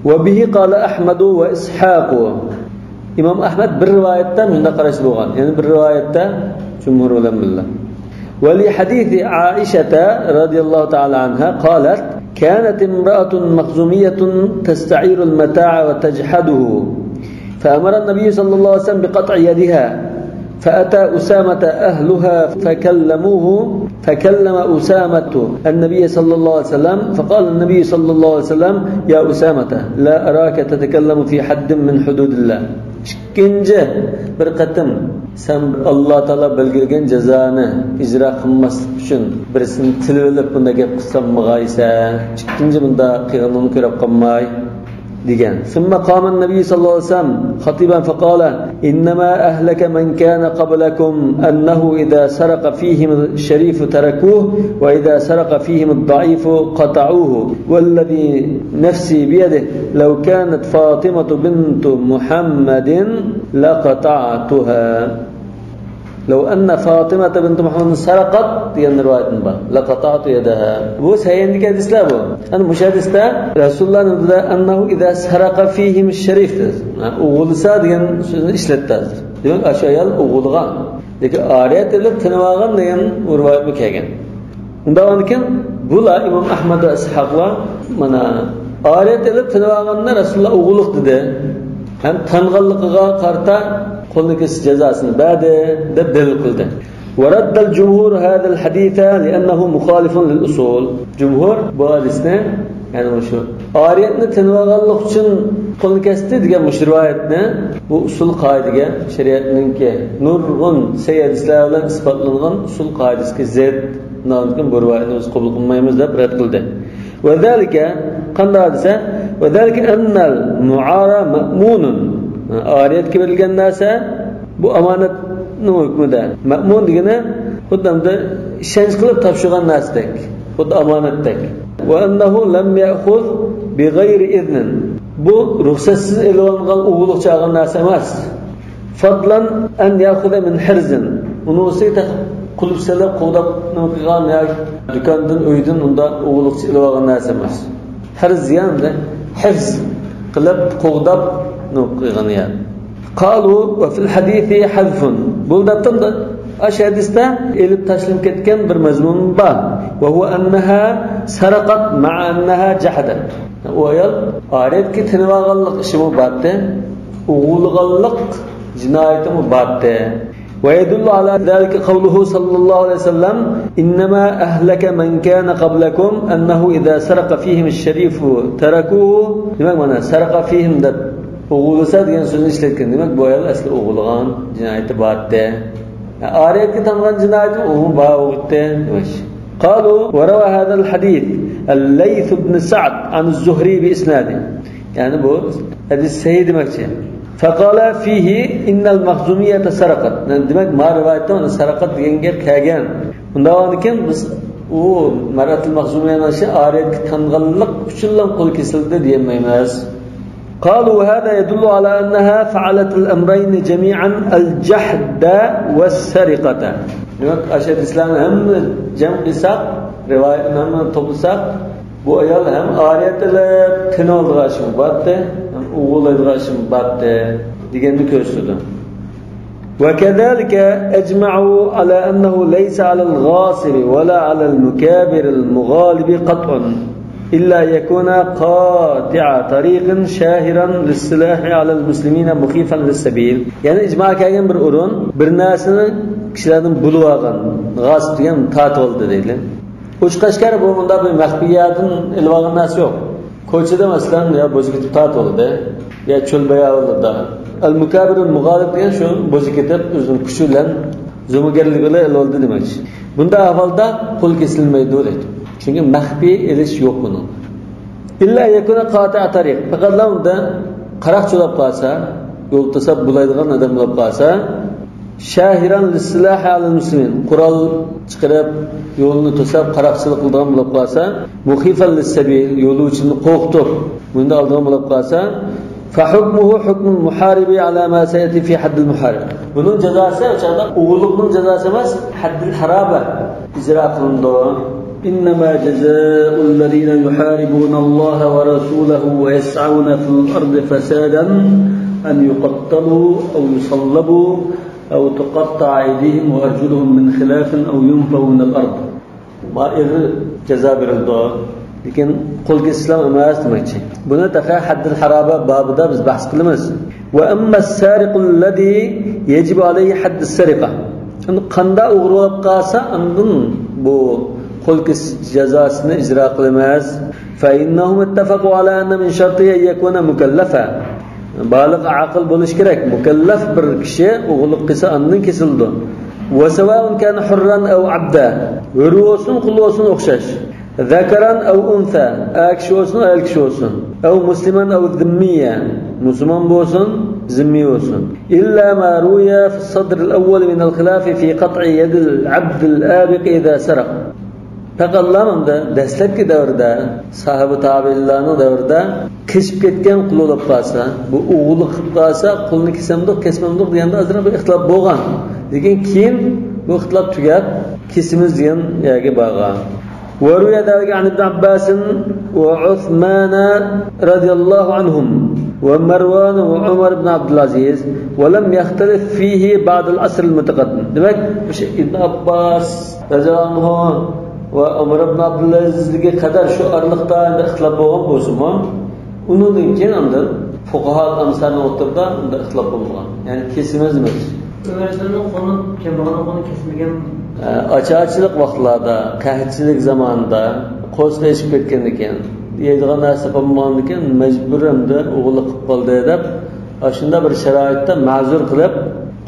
وبه قال أحمد وإسحاق. ئىمام ئەھمەد بىر رىۋايەتتە مۇنداق قاراشتا بولغان، يەنى بىر رىۋايەتتە جۇمھۇر بىلەن بىللە. ولحديث عائشة رضي الله تعالى عنها قالت: كانت امرأة مخزومية تستعير المتاع وتجحده، فأمر النبي صلى الله عليه وسلم بقطع يدها، فأتى أسامة أهلها فكلموه، فكلم أسامة النبي صلى الله عليه وسلم، فقال النبي صلى الله عليه وسلم: يا أسامة، لا أراك تتكلم في حد من حدود الله. ئىككىنچى بىر قېتىم سەن ئاللا تائالا بەلگىلىگەن جازانى ئىجرا قىلماسلىق ئۈچۈن بىرسىنى تىلىۋېلىپ بۇنداق گەپ قىلساممىغايسەن؟ ئىككىنچى بۇنداق قىلغىنىڭنى كۆرۈپ قالماي دېگەن. ثم قام النبي صلى الله عليه وسلم خطيبا فقال: إنما أهلك من كان قبلكم أنه إذا سرق فيهم الشريف تركوه، وإذا سرق فيهم الضعيف قطعوه، والذي نفسي بيده، لو كانت فاطمة بنت محمد لقطعتها. لو أن فاطمة بنت محمد سرقت دېگەن رىۋايەتمۇ بار. لقطعت يدها. بۇ سەھىھتىكى ھەدىسلەر بۇ. يەنى مۇشۇ ھەدىستە رەسۇلۇللاھ نېمە دېدى؟ أنه إذا سرق فيهم الشريف دېدى. ھە، ئوغرىلىسا دېگەن سۆزنى ئىشلەتتى ھازىر. دېمەك، ئاشۇ ئايال ئوغرىلىغان. لېكىن ئارىيەت ئېلىپ تىنىۋالغان دېگەن بۇ رىۋايەتمۇ كەلگەن. ئۇنداق بولغاندىكىن بۇلار ئىمام ئەھمەد ۋە ئىسھاقلار مانا ئارىيەت ئېلىپ تىنىۋالغاندا رەسۇلۇللاھ ئوغرىلىق دېدى. ھەم تانغانلىقىغا قارىتا قولنى كېسىش جازاسىنى بەردى، دەپ دەلىل قىلدى. ورد الجمهور هذا الحديث لأنه مخالف للأصول. جۇمھۇر بۇ ھەدىسنى، يەنى مۇشۇ ئارىيەتنى تېنىۋالغانلىق ئۈچۈن قولنى كەستى دېگەن مۇشۇ رىۋايەتنى بۇ ئۇسۇل قائىدىگە، شەرىئەتنىڭكى نۇرغۇن سەھىھ ھەدىسلەر بىلەن ئىسپاتلانغان ئۇسۇل قائىدىسىگە زىت، ئۇنىڭدىن كېيىن بۇ رىۋايەتنى بىز قوبۇل قىلمايمىز دەپ رەت قىلدى. وذلك، قانداق دېسە، وذلك أن المعار مأمون. ئارىيەتكە بېرىلگەن نەرسە، بۇ ئامانەتنىڭ ھۆكمىدە. مەئمۇن دېگىنى خۇددى ئەمدى ئىشەنچ قىلىپ تاپشۇرغان نەرسىدەك، خۇددى ئامانەتتەك. وأنه لم يأخذ بغير إذن. بۇ رۇخسەتسىز ئېلىۋالغان، ئوغرىلىقچە ئالغان نەرسە ئەمەس. فضلا أن يأخذ من حرز. ئۇنىڭ ئۈستىگە تېخى قۇلۇپ سېلىپ، قوغداپ نېمە قىلغان ياكى دۇكاندىن، ئۆيدىن ئۇنداق ئوغرىلىقچە ئېلىۋالغان نەرسە ئەمەس. ھەرز دېگەن ھىفز قىلىپ، قوغداپ نېمە قىلغان يەر. قالوا وفي الحديث حذف. بۇ دەپتىمدە ئاشۇ ھەدىستە ئېلىپ تاشلىنىپ كەتكەن بىر مەزمۇن بار. وهو أنها سرقت مع أنها جحدت. ئۇ ئايال ئارىيەتكە تېنىۋالغانلىق ئىشىمۇ بارتى، ئوغرىلىغانلىق جىنايىتىمۇ بارتى. ويدل على ذلك قوله صلى الله عليه وسلم: إنما أهلك من كان قبلكم أنه إذا سرق فيهم الشريف تركوه. دېمەك، مانا، سرق فيهم دەپ ئوغرىلىسا دېگەن سۆزنى ئىشلەتكەن. دېمەك، بۇ ئايال ئەسلى ئوغرىلىغان، جىنايىتى بارتى. ئارىيەتكە تانغان جىنايىتى ئۇمۇ بار بولۇپتى. قالوا وروى هذا الحديث الليث بن سعد عن الزهري بإسناده. يەنى بۇ ھەدىس سەھىھ دېمەكچى. فقال فيه إن المخزومية سرقت. دېمەك، ما رىۋايەتتە ئۇنى سەرقەت دېگەن گەپ كەلگەن. ئۇنداق بولغاندىكىن بىز ئۇ مەرئەتۇل مەخزۇمىيەنىڭ ئىشى ئارىيەتكە تانغانلىق ئۈچۈنلا قول كېسىلدى دېيەلمەيمىز. قالوا وهذا يدل على أنها فعلت الأمرين جميعا، الجحد والسرقة. دېمەك، ئاشۇ ھەدىسلەرنى ھەممىنى جەم قىلساق، رىۋايەتنى ھەممىنى توپلىساق، بۇ ئايال ھەم ئارىيەت ئېلىپ تېنىۋالىدىغان ئىشمۇ بارتى، ھەم ئوغرىلايدىغان ئىشمۇ بارتى دېگەننى كۆرسىتىدۇ. وكذلك أجمعوا على أنه ليس على الغاصب ولا على المكابر المغالب قطع، إلا أن يكون قاطع طريق شاهرا للسلاح على المسلمين مخيفا للسبيل. يەنى ئىجماغا كەلگەن بىر ئورۇن، بىر نەرسىنى كىشىلەردىن بۇلىۋالغان، غاسىب دېگەن تارتىۋالدى دەيلى. ئوچۇق ئاشكارا بۇ مۇنداق بىر مەخپىي يەردىن ئېلىۋالغان نەرسە يوق. كوچىدا مەسىلەن، يا بوزى كېتىپ تارتىۋالدى، يا چۆل باياۋانلىرىدا. ئەل مۇكابىرۇل مۇغالىب دېگەن شۇ بوزى كېتىپ، ئۆزىنىڭ كۈچى بىلەن، زومىگەرلىكى بىلەن ئېلىۋالدى دېمەكچى. بۇنداق ئەھۋالدا قول كېسىلمەيدۇ دەيدۇ. چۈنكى مەخپىي ئېلىش يوق بۇنىڭدا. إلا أن يكون قاطع طريق. پەقەتلا ئۇندا قاراقچى بولۇپ قالسا، يول توساپ بولايدىغان ئادەم بولۇپ قالسا، شاهرا للسلاح على المسلمين، قورال چىقىرىپ، يولنى توساپ، قاراقچىلىق قىلىدىغان بولۇپ قالسا، مخيفا للسبيل، يولۇچىنى قورقۇتۇپ، بۇنداق ئالىدىغان بولۇپ قالسا، فحكمه حكم المحارب على ما سيأتي في حد المحارب. بۇنىڭ جازاسى ئۇ چاغدا ئوغرىلىقنىڭ جازاسى ئەمەس، ھەددىل ھارابە ئىجرا قىلىنىدۇ. إنما جزاء الذين يحاربون الله ورسوله ويسعون في الأرض فسادا أن يقتلوا أو يصلبوا أو تقطع أيديهم وأرجلهم من خلاف أو ينفوا من الأرض. ما ئېغىر جازا بېرىلىدۇ، لېكىن قول كېسىشلا ئەمەس دېمەكچى. بۇنى تېخى ھەددىل ھارابە بابىدا بىز بەھس قىلىمىز. وأما السارق الذي يجب عليه حد السرقة. ئەمدى قانداق ئوغرى بولۇپ قالسا، ئاندىن بۇ قول كېسىش جازاسىنى ئىجرا قىلىمىز. فإنهم اتفقوا على أن من شرطه أن يكون مكلفا. بالىغ ئاقىل بولۇشى كېرەك. مۇكەللەپ بىر كىشى ئوغرىلىق قىلسا، ئاندىن كېسىلىدۇ. وسواء كان حرا أو عبدا. ھۆر بولسۇن، قۇل بولسۇن، ئوخشاش. ذكرا أو أنثى. ئەر كىشى بولسۇن، ئايال كىشى بولسۇن. أو مسلما أو ذميا. مۇسۇلمان بولسۇن، زىممىي بولسۇن. إلا ما روي في الصدر الأول من الخلاف في قطع يد العبد الآبق إذا سرق. پەقەتلا مۇنداق دەسلەپكى دەۋردە، ساھابە تابىئىنلارنىڭ دەۋرىدە قېچىپ كەتكەن قۇل بولۇپ قالسا، بۇ ئوغرىلىق قىلىپ قالسا، قۇلنى كېسەمدۇق، كەسمەمدۇق دېگەندە ئازراق بىر ئىختىلاپ بولغان. لېكىن كېيىن بۇ ئىختىلاپ تۈگەپ، كېسىمىز دېگەن يەرگە بارغان. وروي ذلك عن ابن عباس وعثمان رضي الله عنهم ومروان وعمر بن عبد العزيز ولم يختلف فيه بعد العصر المتقدم. دېمەك، مۇشۇ ئىبن ئابباس رەزىياللاھۇ ئەنھۇ ۋە ئۆمەر ئىبن ئابدۇلئەزىزگە قەدەر شۇ ئارىلىقتا ئەمدى ئىختىلاپ بولغان بولسىمۇ، ئۇنىڭدىن كېيىن ئاندىن فۇقاھا ئەمسالنىڭ ئوتتۇرىدا بۇنداق ئىختىلاپ بولمىغان. يەنى كېسىمىز دېمەكچى. ئۆمەرزىنىڭ قولىنى، كەمبەغەلنىڭ قولىنى كەسمىگەن. ئە، ئاچارچىلىق ۋاقىتلاردا، قەھەتچىلىك زامانىدا، قورسىقى ئېچىپ كەتكەندىكىن، يەيدىغان نەرسە قالمىغاندىكىن، مەجبۇر ئەمدى ئوغرىلىق قىلىپ قالدى دەپ، ئاشۇنداق بىر شارائىتتا مەزۇر قىلىپ،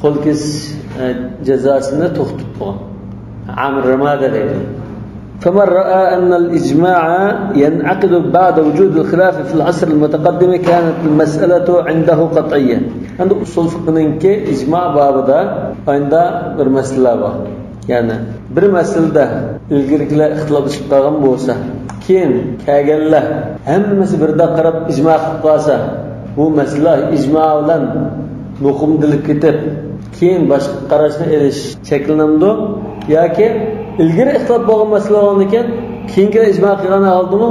قول كېسىش، ئە، جازاسىنى توختىتىپ قويغان. ئامىر رامادە دەيدۇ. فمن رأى أن الإجماع ينعقد بعد وجود الخلاف في العصر المتقدم كانت المسألة عنده قطعية. ئەمدى ئۇسۇل فىقھنىڭكى ئىجما بابىدا ئاينىدا بىر مەسىلە بار. يەنى بىر مەسىلىدە ئىلگىرىكىلەر ئىختىلاپلىشىپ قالغان بولسا، كېيىن كەلگەنلەر ھەممىسى بىردەك قاراپ ئىجما قىلىپ قالسا، بۇ مەسىلە ئىجما بىلەن مۇقىمدىلىپ كېتىپ، كېيىن باشقا قاراشنى ئېلىش شەكىللىنىدۇ ياكى ئىلگىرى ئىختىلاپ بولغان مەسىلە بولغاندىكىن، كېيىنكى ئىجما قىلغان ھالدىمۇ،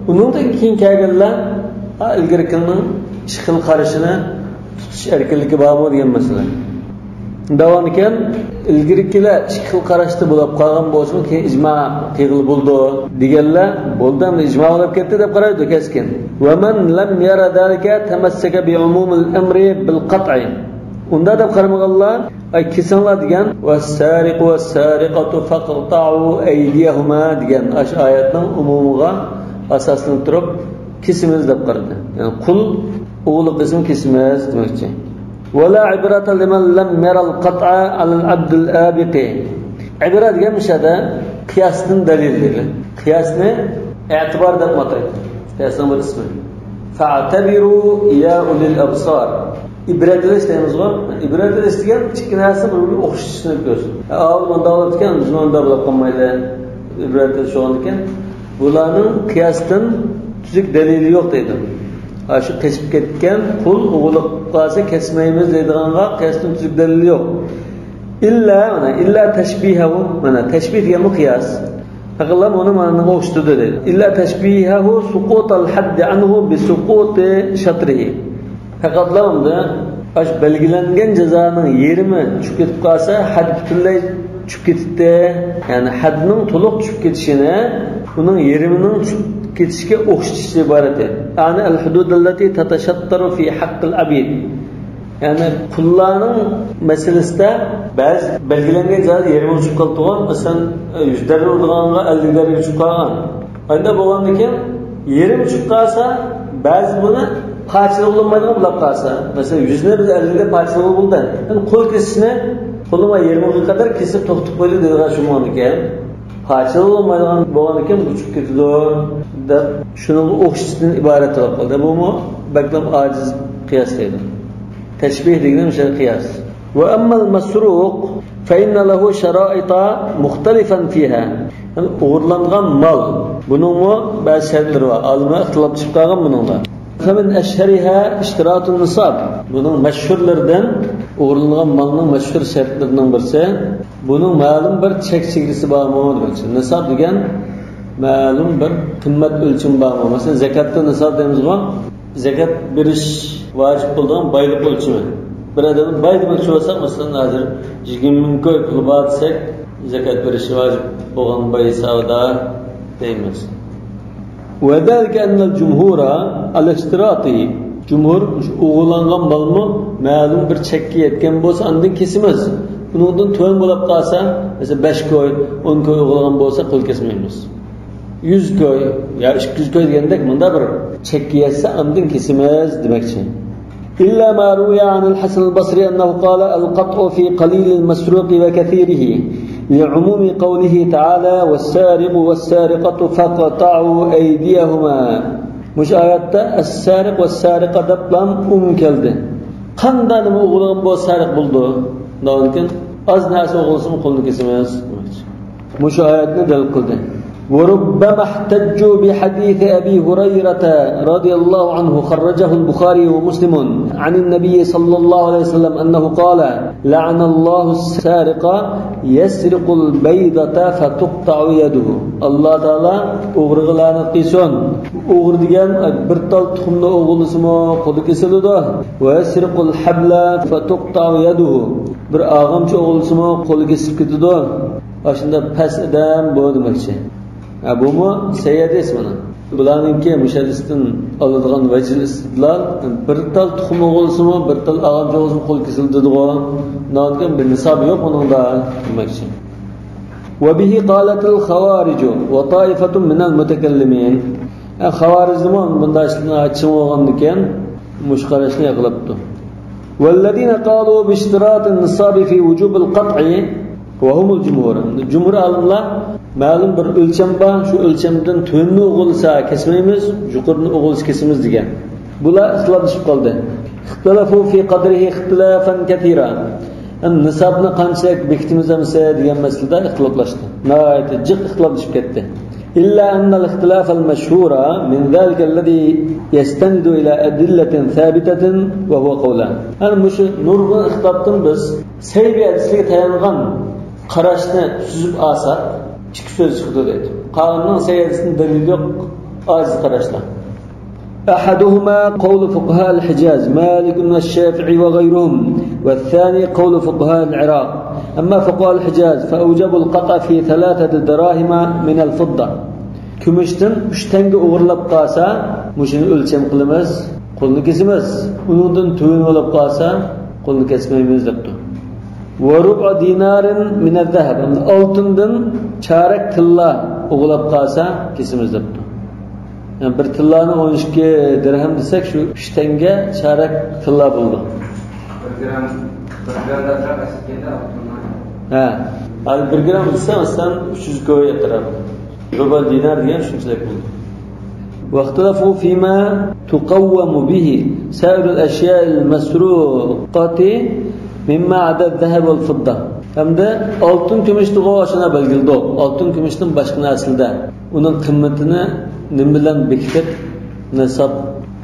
ئۇنىڭدىن كېيىن كەلگەنلەر، ھا، ئىلگىرىكىنىڭ ئىككى خىل قارىشىنى تۇتۇش ئەركىنلىكى بارمۇ دېگەن مەسىلە. دەۋامىكەن، ئىلگىرىكىلەر ئىككى خىل قاراشتا بولۇپ قالغان بولسىمۇ، كېيىن ئىجما قىلغىلى بولىدۇ دېگەنلەر، بولدى، ئەمدى ئىجما بولۇپ كەتتى دەپ قارايدۇ كەسكىن. ومن لم ير ذلك تمسك بعموم الأمر بالقطع. ئۇنداق دەپ قارىمىغانلار، ئاي، كېسىڭلار دېگەن، والسارق والسارقة فاقطعوا أيديهما دېگەن ئاشۇ ئايەتنىڭ ئومۇمىغا ئاساسلىنىپ تۇرۇپ، كېسىمىز دەپ قارىدى. يەنى قۇل ئوغرىلىق قىلسىمۇ كېسىمىز دېمەكچى. ولا عبرة لمن لم ير القطع على العبد الآبق. ئىبرە دېگەن مۇشۇ يەردە قىياستىن دەلىل دېگەن. قىياسنى ئەتىبار دەپ ئاتايدۇ. قىياسنىڭ بىر ئىسمى. فاعتبروا يا أولي الأبصار. ئىبرەت ئېلىش دەيمىزغۇ؟ ئىبرەت ئېلىش دېگەن ئىككى نەرسە بىر-بىرىگە ئوخشىشىشنى كۆرسىتىدۇ. ئاۋۇ مۇنداق بولىدىكەن، بىز مۇنداق بولۇپ قالمايلى. ئىبرەت ئېلىش بولغاندىكىن، بۇلارنىڭ قىياستىن تۈزۈك دەلىلى يوق دەيدۇ. ئاشۇ قېچىپ كەتكەن قۇل ئوغرىلىق قىلىپ قالسا كەسمەيمىز دەيدىغانغا قىياستىن تۈزۈك دەلىل يوق. ئىللا، مانا، ئىللا تەشبىھەھۇ، مانا، تەشبىھ دېگەنمۇ قىياس. پەقەتلا ئۇنى مانا ئوخشىتىدۇ دەيدۇ. إلا تشبيهه سقوط الحد عنه بسقوط شطره. پەقەتلا ئۇندا ئاشۇ بەلگىلەنگەن جازانىڭ يېرىمى چۈشۈپ كېتىپ قالسا، ھەد پۈتۈنلەي چۈشۈپ كېتىپتۇ. يەنى ھەدنىڭ تولۇق چۈشۈپ كېتىشىنى ئۇنىڭ يېرىمىنىڭ چۈشۈپ كېتىشىگە ئوخشىتىشتىن ئىبارەت. يعني الحدود التي تتشطر في حق العبيد. يەنى قۇللارنىڭ مەسىلىسىدە بەزى بەلگىلەنگەن جايدا يېرىمى چۈشۈپ قالىدىغان، مەسىلەن، يۈز دەررە ئۇرىدىغانغا ئەللىك دەررە چۈشۈپ قالغان. ئانداق بولغاندىكىن يېرىمى چۈشۈپ قالسا، بەزى بۇنى پارچىلىغىلى بولمايدىغان بولۇپ قالسا، مەسىلەن، يۈزنى بىز ئەللىكتە پارچىلىغىلى بولدى. يەنى قول كېسىشنى قولىما يېرىمىغا قەدەر كېسىپ توختىتىپ قويدى دېگەن شۇ بولغانىكەن. پارچىلىغىلى بولمايدىغان بولغاندىكىن بۇ چۈشۈپ كېتىدۇ دەپ شۇنىڭغا ئوخشىتىشتىن ئىبارەت بولۇپ قالدى. بۇمۇ بەكلا ئاجىز قىياس دەيدۇ. تەشبىھ دېگىنى مۇشۇ قىياس. وأما المسروق فإن له شرائط مختلفا فيها. يەنى ئوغرىلانغان مال، بۇنىڭمۇ بەزى شەرتلىرى بار. ئالىملار ئىختىلاپ چىقىپ قالغان بۇنىڭدا. فمن أشهرها اشتراط النصاب. بۇنىڭ مەشھۇرلىرىدىن، ئوغرىلانغان مالنىڭ مەشھۇر شەرتلىرىنىڭ بىرسى، بۇنىڭ مەلۇم بىر چەك چېگرىسى بارمۇ دېمەكچى. نىساب دېگەن مەلۇم بىر قىممەت ئۆلچىمى بارمۇ؟ مەسىلەن، زەكاتتا نىساب دەيمىزغۇ؟ زەكات بېرىش ۋاجىپ بولىدىغان بايلىق ئۆلچىمى. بىر ئادەمنى باي دېمەكچى بولساق، مەسىلەن، ھازىر يىگىرمە مىڭ كوي پۇلى بار دېسەك، زەكات بېرىشى ۋاجىپ بولغان باي ھېسابىدا دەيمىز. وذلك أن الجمهور على اشتراطه. جۇمھۇر، شۇ ئوغرىلانغان مالمۇ مەلۇم بىر چەككە يەتكەن بولسا، ئاندىن كېسىمىز. ئۇنىڭدىن تۆۋەن بولۇپ قالسا، مەسىلەن، بەش كوي، ئون كوي ئوغرىلانغان بولسا، قول كەسمەيمىز. يۈز كوي يا ئىككى يۈز كوي دېگەندەك، مۇنداق بىر چەككە يەتسە، ئاندىن كېسىمىز دېمەكچى. إلا ما روي عن الحسن البصري أنه قال: القطع في قليل المسروق وكثيره، لعموم قوله تعالى: والسارق والسارقة فاقطعوا أيديهما. مۇشۇ ئايەتتە السارق والسارقة دەپلا ئومۇم كەلدى. قانداق نېمە ئوغرىلىغان بولسا سارىق بولىدۇ. ئۇنداقتىن ئاز نەرسە ئوغرىلىسىمۇ قولىنى كېسىمىز. مۇشۇ ئايەتنى دەلىل قىلدى. وربما احتجوا بحديث أبي هريرة رضي الله عنه خرجه البخاري ومسلم عن النبي صلى الله عليه وسلم أنه قال: لعن الله السارق يسرق البيضة فتقطع يده. ئاللا تائالا ئوغرىغا لەنەت قىلسۇن. ئوغرى دېگەن بىر تال تۇخۇمنى ئوغرىلىسىمۇ قولى كېسىلىدۇ. ويسرق الحبل فتقطع يده. بىر ئاغامچا ئوغرىلىسىمۇ قولى كېسىلىپ كېتىدۇ. ئاشۇنداق پەس ئادەم بۇ دېمەكچى. ھە، بۇمۇ سەھىھ ھەدىس مانا. بۇلارنىڭكى مۇشەددىستىن ئالىدىغان ۋەجھىل ئىستىدلال، بىر تال تۇخۇم ئوغۇلسىمۇ، بىر تال ئاغاچ ئوغۇلسىمۇ قول كېسىلدىدىغۇ. ناھايىتى بىر نىسابى يوق ئۇنىڭدا دېمەكچى. وبه قالت الخوارج وطائفة من المتكلمين. ئە، خاۋارىجنىمۇ بۇنداق ئىشلارنى چىڭ بولغاندىكىن مۇشۇ قاراشنى ياقلاپتۇ. والذين قالوا باشتراط النصاب في وجوب القطع وهم الجمهور. جۇمھۇر ئالىملار مەلۇم بىر ئۆلچەم بار، شۇ ئۆلچەمدىن تۆۋەننى ئوغۇلسا كەسمەيمىز، يۇقىرىنى ئوغۇلسا كېسىمىز دېگەن. بۇلار ئىختىلاپلىشىپ قالدى. اختلفوا في قدره اختلافا كثيرا. نىسابنى قانچىلىك بېكىتىمىز ئەمىسە دېگەن مەسىلىدە ئىختىلاپلاشتى. ناھايىتى جىق ئىختىلاپلىشىپ كەتتى. إلا أن الاختلاف المشهور من ذلك الذي يستند إلى أدلة ثابتة وهو قولان. ئەنە مۇشۇ نۇرغۇن ئىختىلاپتىن بىز سەھىھ ھەدىسلەرگە تايانغان قاراشنى سۈزۈپ ئالساق، ئىككى سۆز چىقىدۇ دەيدۇ. قالغىنىنىڭ سەھىھ ھەدىسىدىن دەلىلى يوق، ئاجىز قاراشلار. أحدهما قول فقهاء الحجاز مالك والشافعي وغيرهم، والثاني قول فقهاء العراق. أما فقهاء الحجاز فأوجبوا القطع في ثلاثة دراهم من الفضة. كۈمۈشتىن ئۈچ تەڭگە ئوغرىلاپ قالسا، مۇشۇنى ئۆلچەم قىلىمىز، قولنى كېسىمىز. ئۇنىڭدىن تۆۋەن بولۇپ قالسا، قولنى كەسمەيمىز دەپتۇ. وربع دينار من الذهب، ئالتۇندىن چارەك تىللا ئوغرىلاپ قالسا كېسىمىز دەپتۇ. يەنى بىر تىللانى ئون ئىككى دىرھەم دېسەك، شۇ ئۈچ تەڭگە چارەك تىللا بولىدۇ. بىر گرام، بىر گرام دەپ ئەسلىگەندە ئالتۇننى. ھە، ھازىر بىر گرام دېسە، مەسىلەن، ئۈچ يۈز كوي ئەتراپى. رۇبع دىنار دېگەن شۇنچىلىك بولىدۇ. واختلفوا فيما تقوم به سائر الأشياء المسروقة مما عدا الذهب والفضة. ھەمدە ئالتۇن كۈمۈشتىغۇ شۇنى بەلگىلىدۇق. ئالتۇن كۈمۈشتىن باشقا نەرسىلەردە ئۇنىڭ قىممىتىنى نېمە بىلەن بېكىتىپ نىساب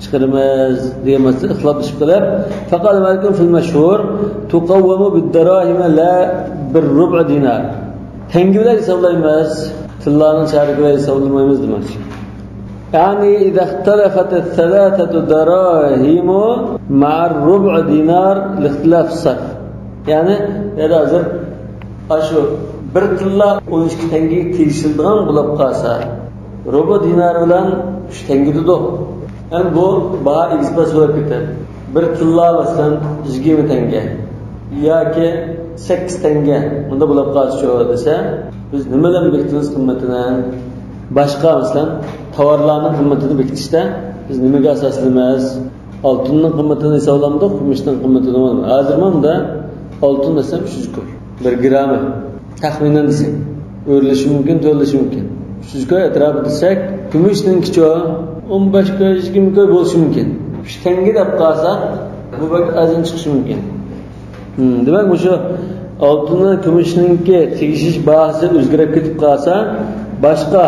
چىقىرىمىز دېگەن مەسىلىدە ئىختىلاپلىشىپ قېلىپ، فقال مالك في المشهور تقوم بالدراهم لا بالربع دينار. تەڭگە بىلەن ھېسابلايمىز، تىللانىڭ چارىكى بىلەن ھېسابلىمايمىز دېمەكچى. يعني إذا اختلفت الثلاثة دراهم مع الربع دينار لاختلف الصرف. يەنى، يەنى ھازىر ئاشۇ بىر تىللا ئون ئىككى تەڭگىگە تېگىشىدىغان بولۇپ قالسا، رۇبع دىنار بىلەن ئۈچ تەڭگە دېدۇق. ئەمدى بۇ باھا ئېگىز-پەس بولۇپ كېتىپ، بىر تىللا، مەسىلەن، يىگىرمە تەڭگە ياكى سەككىز تەڭگە، بۇنداق بولۇپ قالسىچۇ دېسە، بىز نېمە بىلەن بېكىتىمىز قىممىتىنى؟ باشقا، مەسىلەن، تاۋارلارنىڭ قىممىتىنى بېكىتىشتە بىز نېمىگە ئاساسلىنىمىز؟ ئالتۇننىڭ قىممىتىنى ھېسابلامدۇق، كۈمۈشنىڭ قىممىتىنى. ھازىر مانا ئالتۇن دېسەم ئۈچ يۈز كوي. بىر گرامى. تەخمىنەن دېسەك. ئۆرلىشى مۇمكىن، تۆۋەنلىشى مۇمكىن. ئۈچ يۈز كوي ئەتراپى دېسەك، كۈمۈشنىڭكىچۇ ئون بەش كوي، يىگىرمە كوي بولۇشى مۇمكىن. ئۈچ تەڭگە دەپ قالساق، بۇ بەك ئازدىن چىقىشى مۇمكىن. ھىم، دېمەك، مۇشۇ ئالتۇن بىلەن كۈمۈشنىڭكى تېگىشىش باھاسى ئۆزگىرىپ كېتىپ قالسا، باشقا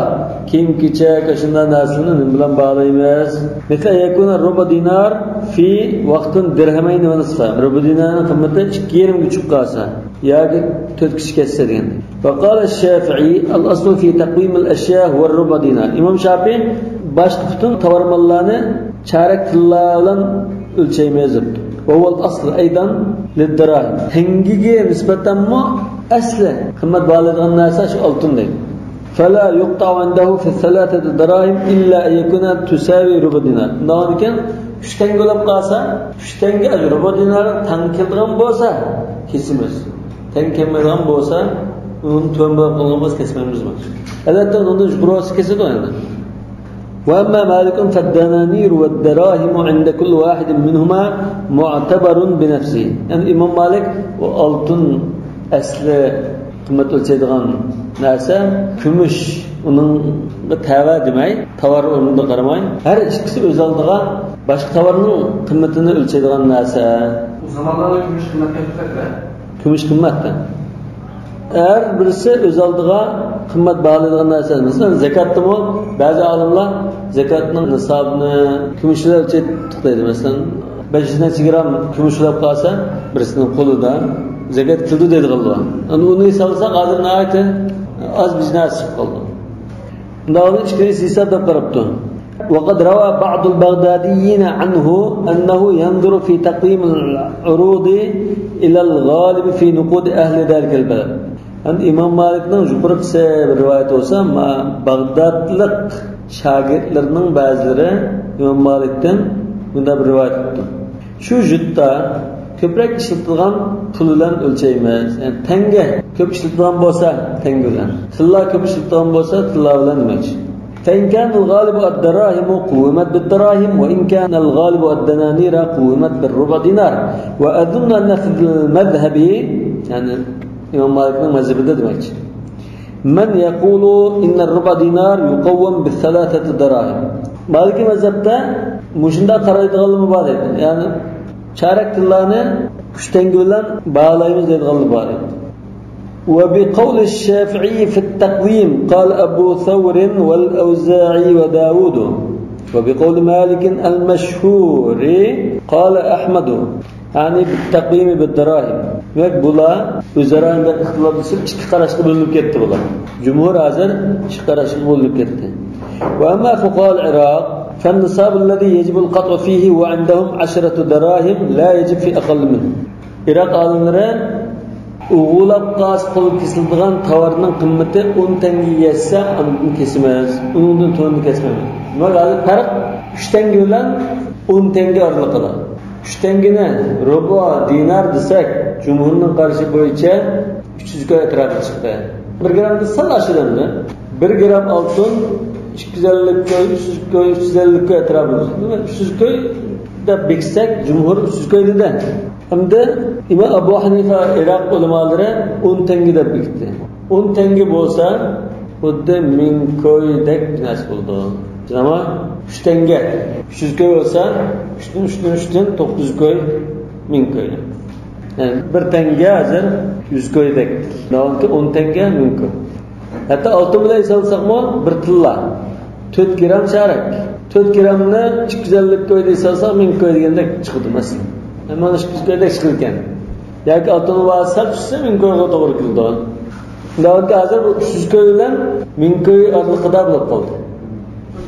كىيىم-كېچەك، ئاشۇنداق نەرسىلەرنى نېمە بىلەن باغلايمىز؟ مثل أن يكون ربع دينار في وقت درهمين ونصفا. رۇبع دىنارنىڭ قىممىتى ئىككى يېرىمگە چۈشۈپ قالسا ياكى تۆتكىچە كەتسە دېگەن. وقال الشافعي الأصل في تقويم الأشياء هو الربع دينار. ئىمام شافىئى باشقا پۈتۈن تاۋار ماللارنى چارەك تىللا بىلەن ئۆلچەيمىز دەپتۇ. وهو الأصل أيضا للدراهم. تەڭگىگە نىسبەتەنمۇ ئەسلى قىممەت باھالايدىغان نەرسە شۇ ئالتۇن دەيدۇ. فلا يقطع عنده في الثلاثة دراهم إلا أن يكون تساوي ربع دينار. ئۇنداقكەن، ئۈچ تەڭگە بولۇپ قالسا، ئۈچ تەڭگە رۇبع دىنار تەڭ كېلىدىغان بولسا، كېسىمىز. تەڭ كەلمەيدىغان بولسا، ئۇنىڭدىن تۆۋەن بولۇپ قالغان بولسا، كەسمەيمىز. ئەلۋەتتە، ئۇنىڭدىن يۇقىرى بولسا، كېسىدۇ ئەمدى. وأما مالك فالدنانير والدراهم عند كل واحد منهما معتبر بنفسه. يەنى ئىمام مالىك ئۇ ئالتۇن ئەسلى قىممەت ئۆلچەيدىغان نەرسە، كۈمۈش ئۇنىڭغا تەۋە دېمەي، تاۋار ئورنىدا قارىماي، ھەر ئىككىسى ئۆز ئالدىغا باشقا تاۋارنىڭ قىممىتىنى ئۆلچەيدىغان نەرسە. ئۇ زامانلاردا كۈمۈش قىممەتكە كۆتۈرۈلگەن. كۈمۈش قىممەتتە. ھەر بىرسى ئۆز ئالدىغا قىممەت باھالايدىغان نەرسە. مەسىلەن، زاكاتتىمۇ بەزى ئالىملار زاكاتنىڭ نىسابىنى كۈمۈش بىلەن ئۆلچەپ توختايدۇ. مەسىلەن، بەش يۈز نەچچە گرام كۈمۈش بولۇپ قالسا، بىرسىنىڭ قولىدا زاكات كېلىدۇ دەيدىغانلار بار. ئەمدى ئۇنى ھېسابلىساق، ھازىر ناھايىتى ئاز بىر نەرسە چىقىپ قالدى. مۇنداقنى ئىككىنچى ھېساب دەپ قاراپتۇ. وقد روى بعض البغداديين عنه أنه ينظر في تقويم العروض إلى الغالب في نقود أهل ذلك البلد. ئەمدى ئىمام مالىكنىڭ يۇقىرىقىسى بىر رىۋايەت بولسا، ما، باغدادلىق شاگىرتلىرىنىڭ بەزىلىرى ئىمام مالىكتىن مۇنداق بىر رىۋايەت قىپتۇ. شۇ ژۇتتا كۆپرەك ئىشلىتىدىغان پۇل بىلەن ئۆلچەيمىز. يەنى تەڭگە كۆپ ئىشلىتىدىغان بولسا تەڭگە بىلەن، تىللا كۆپ ئىشلىتىدىغان بولسا تىللا بىلەن دېمەكچى. فإن كان الغالب الدراهم قومت بالدراهم، وإن كان الغالب الدنانير قومت بالربع دينار. وأظن أن في المذهب، يەنى ئىمام مالىكنىڭ مەزھىپىدە دېمەكچى، من يقول إن الربع دينار يقوم بثلاثة دراهم. مالىكىي مەزھەپتە مۇشۇنداق قارايدىغانلىرىمۇ بار دەيدۇ. يەنى چارەك تىللانى ئۈچ تەڭگە بىلەن باھالايمىز دەيدىغانلار بار دەيدۇ. وبقول الشافعي في التقويم قال أبو ثور والأوزاعي وداود، وبقول مالك المشهور قال أحمد، يعني بالتقويم بالدراهم. دېمەك، بۇلار ئۆزئارا بىر ئىختىلاپلىشىپ ئىككى قاراشقا بۆلۈنۈپ كەتتى بۇلار. جۇمھۇر ھازىر ئىككى قاراشقا بۆلۈنۈپ كەتتى. وأما فقهاء العراق فالنصاب الذي يجب القطع فيه وعندهم عشرة دراهم لا يجب في أقل منه. ئىراق ئالىملىرى ئوغۇرلاپ قالسا قول كېسىلىدىغان تاۋارنىڭ قىممىتى ئون تەڭگىگە يەتسە، ئاندىن كېسىمىز، ئۇنىڭدىن تۆۋەندە كەسمەيمىز. دېمەك، ھازىر پەرق ئۈچ تەڭگە بىلەن ئون تەڭگە ئارىلىقىدا. ئۈچ تەڭگىنى رۇبۇ دىنار دېسەك، جۇمھۇرنىڭ قارىشى بويىچە ئۈچ يۈز كوي ئەتراپىدا چىقتى. بىر گرامدىن سەل ئاشىدۇ ئەمدى. بىر گرام ئالتۇن ئىككى يۈز ئەللىك كوي، ئۈچ يۈز كوي، ئۈچ يۈز ئەللىك كوي ئەتراپىدا. ئۈچ يۈز كوي دەپ بېكىتسەك، جۇمھۇر ئۈچ يۈز كوي دېدى. ئەمدى ئىمام ئەبۇ ھەنىفە ئىراق ئۆلىمالىرى ئون تەڭگە دەپ بېكىتتى. ئون تەڭگە بولسا، خۇددى مىڭ كويدەك بىر نەرسە بولىدۇ. ئەمما ئۈچ تەڭگە، ئۈچ يۈز كوي بولسا، ئۈچتىن، ئۈچتىن، ئۈچتىن توققۇز يۈز كوي، مىڭ كوي. يەنى بىر تەڭگە ھازىر يۈز كويدەك. داۋامكى ئون تەڭگە مىڭ كوي. ھەتتا ئالتۇن بىلەن ھېسابلىساقمۇ بىر تىللا. تۆت گرام چارەك. تۆت گرامنى ئىككى يۈز ئەللىك كويدا ھېسابلىساق مىڭ كوي دېگەندەك چىقىدۇ مەسىلەن. مانا ئىككى يۈز كويدەك چىقىدىكەن. ياكى ئالتۇن بار سەل چۈشسە مىڭ كويغا توغرا كېلىدۇ. داۋامكى ھازىر بۇ ئۈچ يۈز كوي بىلەن مىڭ كوي ئارىلىقىدا بولۇپ قالدى.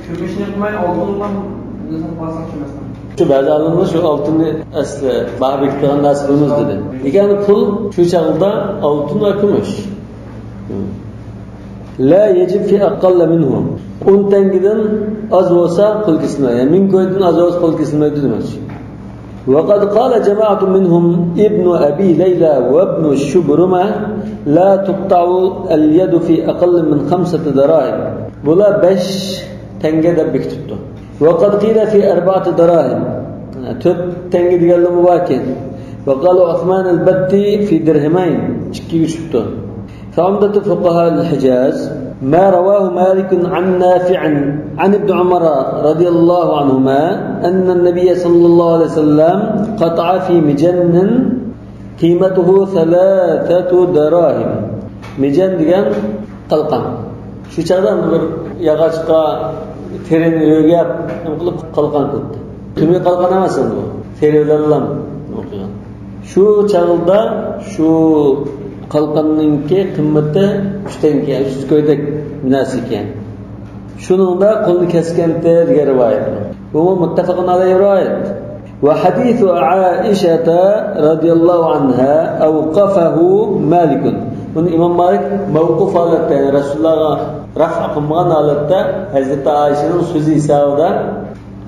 كۈمۈشنى قىلماي ئالتۇن بىلەن نېساب قىلساقچۇ مەسىلەن. شۇ بەزى ئالىملار شۇ ئالتۇننى ئەسلى باھا بېكىتىدىغان نەرسە قىلىمىز دېدى. لېكىن پۇل شۇ چاغدا ئالتۇن ۋە كۈمۈش. لا يجب في أقل منه. ئون تەڭگىدىن ئاز بولسا قول كېسىلمەيدۇ. يەنى مىڭ كويدىن ئاز بولسا قول كېسىلمەيدۇ دېمەكچى. وقد قال جماعة منهم ابن أبي ليلى وابن شبرمة لا تقطع اليد في أقل من خمسة دراهم. بۇلار بەش تەڭگە دەپ بېكىتىپتۇ. وقد قيل في أربعة دراهم. تۆت تەڭگە دېگەنلىرىمۇ باركەن. وقال عثمان البتي في درهمين. ئىككىگە چۈشۈپتۇ. فعمدة فقهاء الحجاز ما رواه مالك عن نافع عن ابن عمر رضي الله عنهما أن النبي صلى الله عليه وسلم قطع في مجن قيمته ثلاثة دراهم. مىجەن دېگەن قالقان. شۇ چاغدا بىر ياغاچقا تېرىنى يۆگەپ، نېمە قىلىپ قالقان قىلىپتۇ. تۈمى قالقان ئەمەس ئەمدى بۇ. تېرە بىلەنلا نېمە قىلغان. شۇ چاغدا شۇ قالقاننىڭكى قىممىتى ئۈچ تەڭگە، ئۈچ يۈز كويدەك بىر نەرسە ئىكەن. شۇنىڭدا قولىنى كەسكەنتى دېگەن رىۋايەت. بۇمۇ مۇتتەپەقۇن ئەلەيھى رىۋايەت. وحديث عائشة رضي الله عنها أوقفه مالك. بۇنى ئىمام مالىك مەۋقۇف ھالەتتە، يەنى رەسۇلۇللاھقا رەفئ قىلمىغان ھالەتتە ھەزرىتى ئائىشىنىڭ سۆزى ھېسابىدا،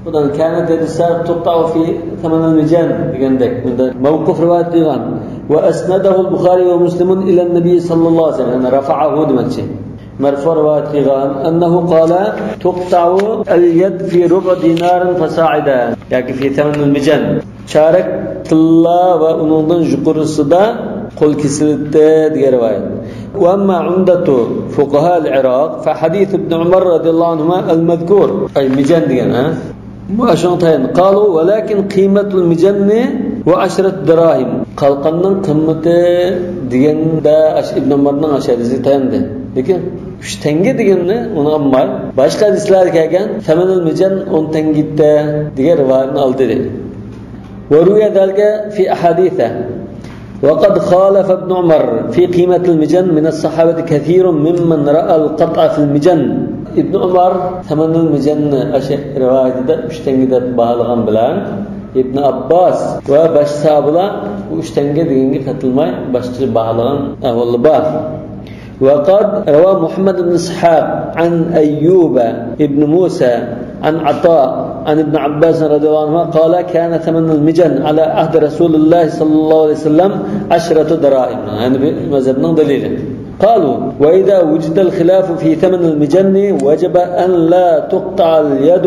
بۇنىڭ كانت يد السارق تقطع في ثمن المجن دېگەندەك، بۇندا مەۋقۇف رىۋايەت قىلغان. وأسنده البخاري ومسلم إلى النبي صلى الله عليه وسلم، يەنى رفعه دېمەكچى. مەرفۇ رىۋايەت قىلغان، أنه قال تقطع اليد في ربع دينار فصاعدا ياكى في ثمن المجن. چارەك تىللا ۋە ئۇنىڭدىن يۇقىرىسىدا قول كېسىلدى دېگەن رىۋايەت. وأما عمدة فقهاء العراق فحديث ابن عمر رضي الله عنهما المذكور، ئەي مىجەن دېگەن، ھە؟ مۇشۇنىڭغا تايىن. قالوا ولكن قيمة المجن وعشرة دراهم. قالقاننىڭ قىممىتى دېگەندە ئاشۇ ئىبن ئۆمەرنىڭ ئاشۇ ھەدىسىگە تاياندى. لېكىن ئۈچ تەڭگە دېگەننى ئۇنى ئالماي، باشقا ھەدىسلەردە كەلگەن ثمن المجن ئون تەڭگە دېگەن رىۋايەتنى ئالدى. وروي ذلك في أحاديث. وقد خالف ابن عمر في قيمة المجن من الصحابة كثير ممن رأى القطع في المجن. ئىبن ئۆمەر ثمن المجننى ئاشۇ رىۋايىتىدە ئۈچ تەڭگە دەپ باھالىغان بىلەن، ئىبن ئابباس ۋە باشقا ساھابىلار بۇ ئۈچ تەڭگە دېگەنگە قېتىلماي، باشقىچە باھالىغان ئەھۋاللار بار. وقد روى محمد بن إسحاق عن أيوب بن موسى عن عطاء عن ابن عباس رضي الله عنهما قال: كان ثمن المجن على عهد رسول الله صلى الله عليه وسلم عشرة دراهم. ھەنەفىي مەزھەپنىڭ دەلىلى. قالوا: وإذا وجد الخلاف في ثمن المجن وجب أن لا تقطع اليد